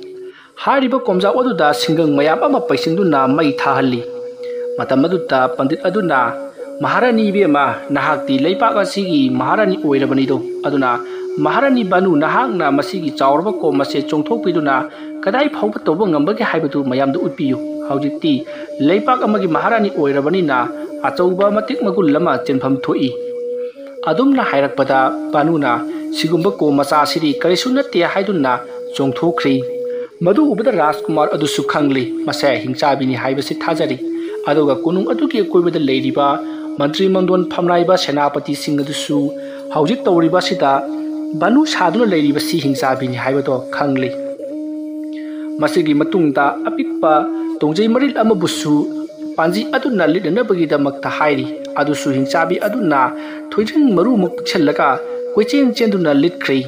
ꯍꯥꯏꯔꯤꯕ ꯀꯣꯝꯖꯥꯎ ꯑꯗꯨꯗ ꯁꯤꯡꯒꯪ ꯃꯌꯥꯝ ꯑꯃ ꯄꯩꯁꯤꯟꯗꯨꯅ ꯃꯩ ꯊꯥꯍꯜꯂꯤ꯫ ꯃꯇꯝ ꯑꯗꯨꯗ ꯄꯟꯗꯤꯠ ꯑꯗꯨꯅ, "ꯃꯍꯥꯔꯥꯅꯤ ꯏꯕꯦꯝꯃ, ꯅꯍꯥꯛꯇꯤ ꯂꯩꯄꯥꯛ ꯑꯁꯤꯒꯤ ꯃꯍꯥꯔꯥꯅꯤ ꯑꯣꯏꯔꯕꯅꯤꯗꯣ, ꯑꯗꯨꯅ ꯃꯍꯥꯔꯥꯅꯤ ꯕꯥꯅꯨ, ꯅꯍꯥꯛꯅ ꯃꯁꯤꯒꯤ ꯆꯥꯎꯔꯕ ꯀꯣꯝ ꯑꯁꯦ ꯆꯣꯡꯊꯣꯛꯄꯤꯗꯨꯅ ꯀꯗꯥꯏ ꯐꯥꯎꯕ ꯇꯧꯕ ꯉꯝꯕꯒꯦ ꯍꯥꯏꯕꯗꯨ ꯃꯌꯥꯝꯗ ꯎꯠꯄꯤꯌꯨ꯫ ꯍꯧꯖꯤꯛꯇꯤ ꯂꯩꯄꯥꯛ ꯑꯃꯒꯤ ꯃꯍꯥꯔꯥꯅꯤ ꯑꯣꯏꯔꯕꯅꯤꯅ ꯑꯆꯧꯕ ꯃꯇꯤꯛ ꯃꯒꯨꯟ ꯑꯃ ꯆꯦꯟꯐꯝ ꯊꯣꯛꯏ"꯫ ꯑꯗꯨꯝꯅ ꯍꯥꯏꯔꯛꯄꯗ ꯕꯥꯅꯨꯅ, "ꯁꯤꯒꯨꯝꯕ ꯀꯣꯝ ꯃꯆꯥꯁꯤꯗꯤ ꯀꯔꯤꯁꯨ ꯅꯠꯇꯦ" ꯍꯥꯏꯗꯨꯅ ꯆꯣꯡꯊꯣꯛꯈ꯭ꯔꯤ꯫ ꯃꯗꯨ ꯎꯕꯗ ꯔꯥꯖꯀꯨꯃꯥꯔ ꯑꯗꯨꯁꯨ ꯈꯪꯂꯤ, ꯃꯁꯦ ꯍꯤꯡꯆꯥꯕꯤꯅꯤ ꯍꯥꯏꯕꯁꯤ ꯊꯥꯖꯔꯤ꯫ ꯑꯗꯨꯒ ꯀꯣꯅꯨꯡ ꯑꯗꯨꯒꯤ ꯑꯀꯣꯏꯕꯗ ꯂꯩꯔꯤꯕ ꯃꯟꯇ꯭ꯔꯤ ꯃꯪꯗꯣꯟ ꯐꯝꯅꯥꯏꯕ ꯁꯦꯅꯥꯄꯇꯤꯁꯤꯡ ꯑꯗꯨꯁꯨ ꯍꯧꯖꯤꯛ ꯇꯧꯔꯤꯕꯁꯤꯗ ꯕꯥꯅꯨ ꯁꯥꯗꯨꯅ ꯂꯩꯔꯤꯕꯁꯤ ꯍꯤꯡꯆꯥꯕꯤꯅꯤ ꯍꯥꯏꯕꯗꯣ ꯈꯪꯂꯤ꯫ ꯃꯁꯤꯒꯤ ꯃꯇꯨꯡꯗ ꯑꯄꯤꯛꯄ ꯇꯣꯡꯖꯩ ꯃꯔꯤꯜ ꯑꯃꯕꯨꯁꯨ ꯄꯥꯟꯖꯤ ꯑꯗꯨꯅ ꯂꯤꯠꯅꯅꯕꯒꯤꯗꯃꯛꯇ ꯍꯥꯏꯔꯤ꯫ ꯑꯗꯨꯁꯨ ꯍꯤꯡꯆꯥꯕꯤ ꯑꯗꯨꯅ ꯊꯣꯏꯗꯤꯡ ꯃꯔꯨꯃꯨꯛ ꯄꯤꯛꯁꯜꯂꯒ ꯀꯣꯏꯆꯦꯟ ꯆꯦꯟꯗꯨꯅ ꯂꯤꯠꯈ꯭ꯔꯤ꯫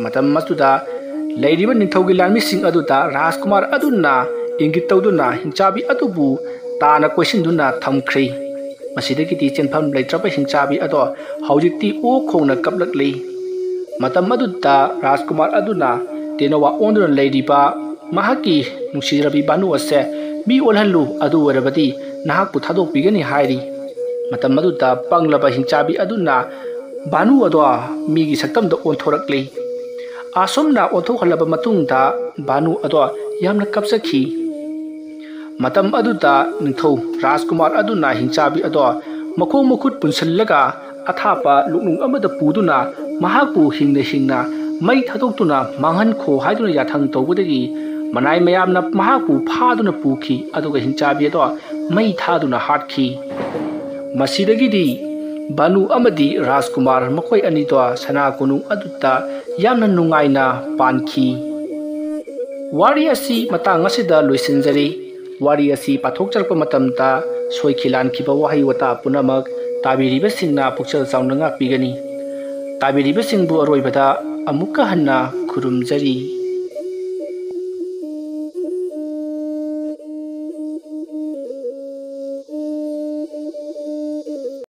ꯃꯇꯝ ꯑꯗꯨꯗ ꯂꯩꯔꯤꯕ ꯅꯤꯡꯊꯧꯒꯤ ꯂꯥꯟꯃꯤꯁꯤꯡ ꯑꯗꯨꯗ ꯔꯥꯖꯀꯨꯃꯥꯔ ꯑꯗꯨꯅ ꯏꯪꯒꯤꯠ ꯇꯧꯗꯨꯅ ꯍꯤꯡꯆꯥꯕꯤ ꯑꯗꯨꯕꯨ ꯇꯥꯅ ꯀꯣꯏꯁꯤꯟꯗꯨꯅ ꯊꯝꯈ꯭ꯔꯤ꯫ ꯃꯁꯤꯗꯒꯤꯗꯤ ꯆꯦꯟꯐꯝ ꯂꯩꯇ꯭ꯔꯕ ꯍꯤꯡꯆꯥꯕꯤ ꯑꯗꯣ ꯍꯧꯖꯤꯛꯇꯤ ꯑꯣꯛ ꯈꯣꯡꯅ ꯀꯞꯂꯛꯂꯤ꯫ ꯃꯇꯝ ꯑꯗꯨꯗ ꯔꯥꯖꯀꯨꯃꯥꯔ ꯑꯗꯨꯅ ꯇꯦꯅꯋꯥ ꯑꯣꯟꯗꯨꯅ ꯂꯩꯔꯤꯕ ꯃꯍꯥꯛꯀꯤ ꯅꯨꯡꯁꯤꯖꯔꯕꯤ ꯕꯥꯅꯨ ꯑꯁꯦ ꯃꯤ ꯑꯣꯜꯍꯜꯂꯨ, ꯑꯗꯨ ꯑꯣꯏꯔꯕꯗꯤ ꯅꯍꯥꯛꯄꯨ ꯊꯥꯗꯣꯛꯄꯤꯒꯅꯤ ꯍꯥꯏꯔꯤ꯫ ꯃꯇꯝ ꯑꯗꯨꯗ ꯄꯪꯂꯕ ꯍꯤꯡꯆꯥꯕꯤ ꯑꯗꯨꯅ ꯕꯥꯅꯨ ꯑꯗꯣ ꯃꯤꯒꯤ ꯁꯛꯇꯝꯗ ꯑꯣꯟꯊꯣꯔꯛꯂꯤ꯫ ꯑꯁꯨꯝꯅ ꯑꯣꯟꯊꯣꯛꯍꯜꯂꯕ ꯃꯇꯨꯡꯗ ꯕꯥꯅꯨ ꯑꯗꯣ ꯌꯥꯝꯅ ꯀꯞꯆꯈꯤ꯫ ꯃꯇꯝ ꯑꯗꯨꯗ ꯅꯤꯡꯊꯧ ꯔꯥꯖꯀꯨꯃꯥꯔ ꯑꯗꯨꯅ ꯍꯤꯡꯆꯥꯕꯤ ꯑꯗꯣ ꯃꯈꯣꯡ ꯃꯈꯨꯠ ꯄꯨꯟꯁꯤꯜꯂꯒ ꯑꯊꯥꯞꯄ ꯂꯨꯛꯅꯨꯡ ꯑꯃꯗ ꯄꯨꯗꯨꯅ ꯃꯍꯥꯛꯄꯨ ꯍꯤꯡꯅ ꯍꯤꯡꯅ ꯃꯩ ꯊꯥꯗꯣꯛꯇꯨꯅ ꯃꯥꯡꯍꯟꯈꯣ ꯍꯥꯏꯗꯨꯅ ꯌꯥꯊꯪ ꯇꯧꯕꯗꯒꯤ ꯃꯅꯥꯏ ꯃꯌꯥꯝꯅ ꯃꯍꯥꯛꯄꯨ ꯐꯥꯗꯨꯅ ꯄꯨꯈꯤ, ꯑꯗꯨꯒ ꯍꯤꯡꯆꯥꯕꯤ ꯑꯗꯣ ꯃꯩ ꯊꯥꯗꯨꯅ ꯍꯥꯠꯈꯤ꯫ ꯃꯁꯤꯗꯒꯤꯗꯤ ꯕꯥꯅꯨ ꯑꯃꯗꯤ ꯔꯥꯖꯀꯨꯃꯥꯔ ꯃꯈꯣꯏ ꯑꯅꯤꯗꯣ ꯁꯅꯥ ꯀꯣꯅꯨꯡ ꯑꯗꯨꯗ ꯌꯥꯝꯅ ꯅꯨꯡꯉꯥꯏꯅ ꯄꯥꯟꯈꯤ꯫ ꯋꯥꯔꯤ ꯑꯁꯤ ꯃꯇꯥꯡ ꯑꯁꯤꯗ ꯂꯣꯏꯁꯤꯟꯖꯔꯤ꯫ ꯋꯥꯔꯤ ꯑꯁꯤ ꯄꯥꯊꯣꯛꯆꯔꯛꯄ ꯃꯇꯝꯗ ꯁꯣꯏꯈꯤ ꯂꯥꯟꯈꯤꯕ ꯋꯥꯍꯩ ꯋꯥꯇꯥ ꯄꯨꯝꯅꯃꯛ ꯇꯥꯕꯤꯔꯤꯕꯁꯤꯡꯅ ꯄꯨꯛꯆꯦꯜ ꯆꯥꯎꯅ ꯉꯥꯛꯄꯤꯒꯅꯤ꯫ ꯇꯥꯕꯤꯔꯤꯕꯁꯤꯡꯕꯨ ꯑꯔꯣꯏꯕꯗ ꯑꯃꯨꯛꯀ ꯍꯟꯅ ꯈꯨꯔꯨꯝꯖꯔꯤ꯫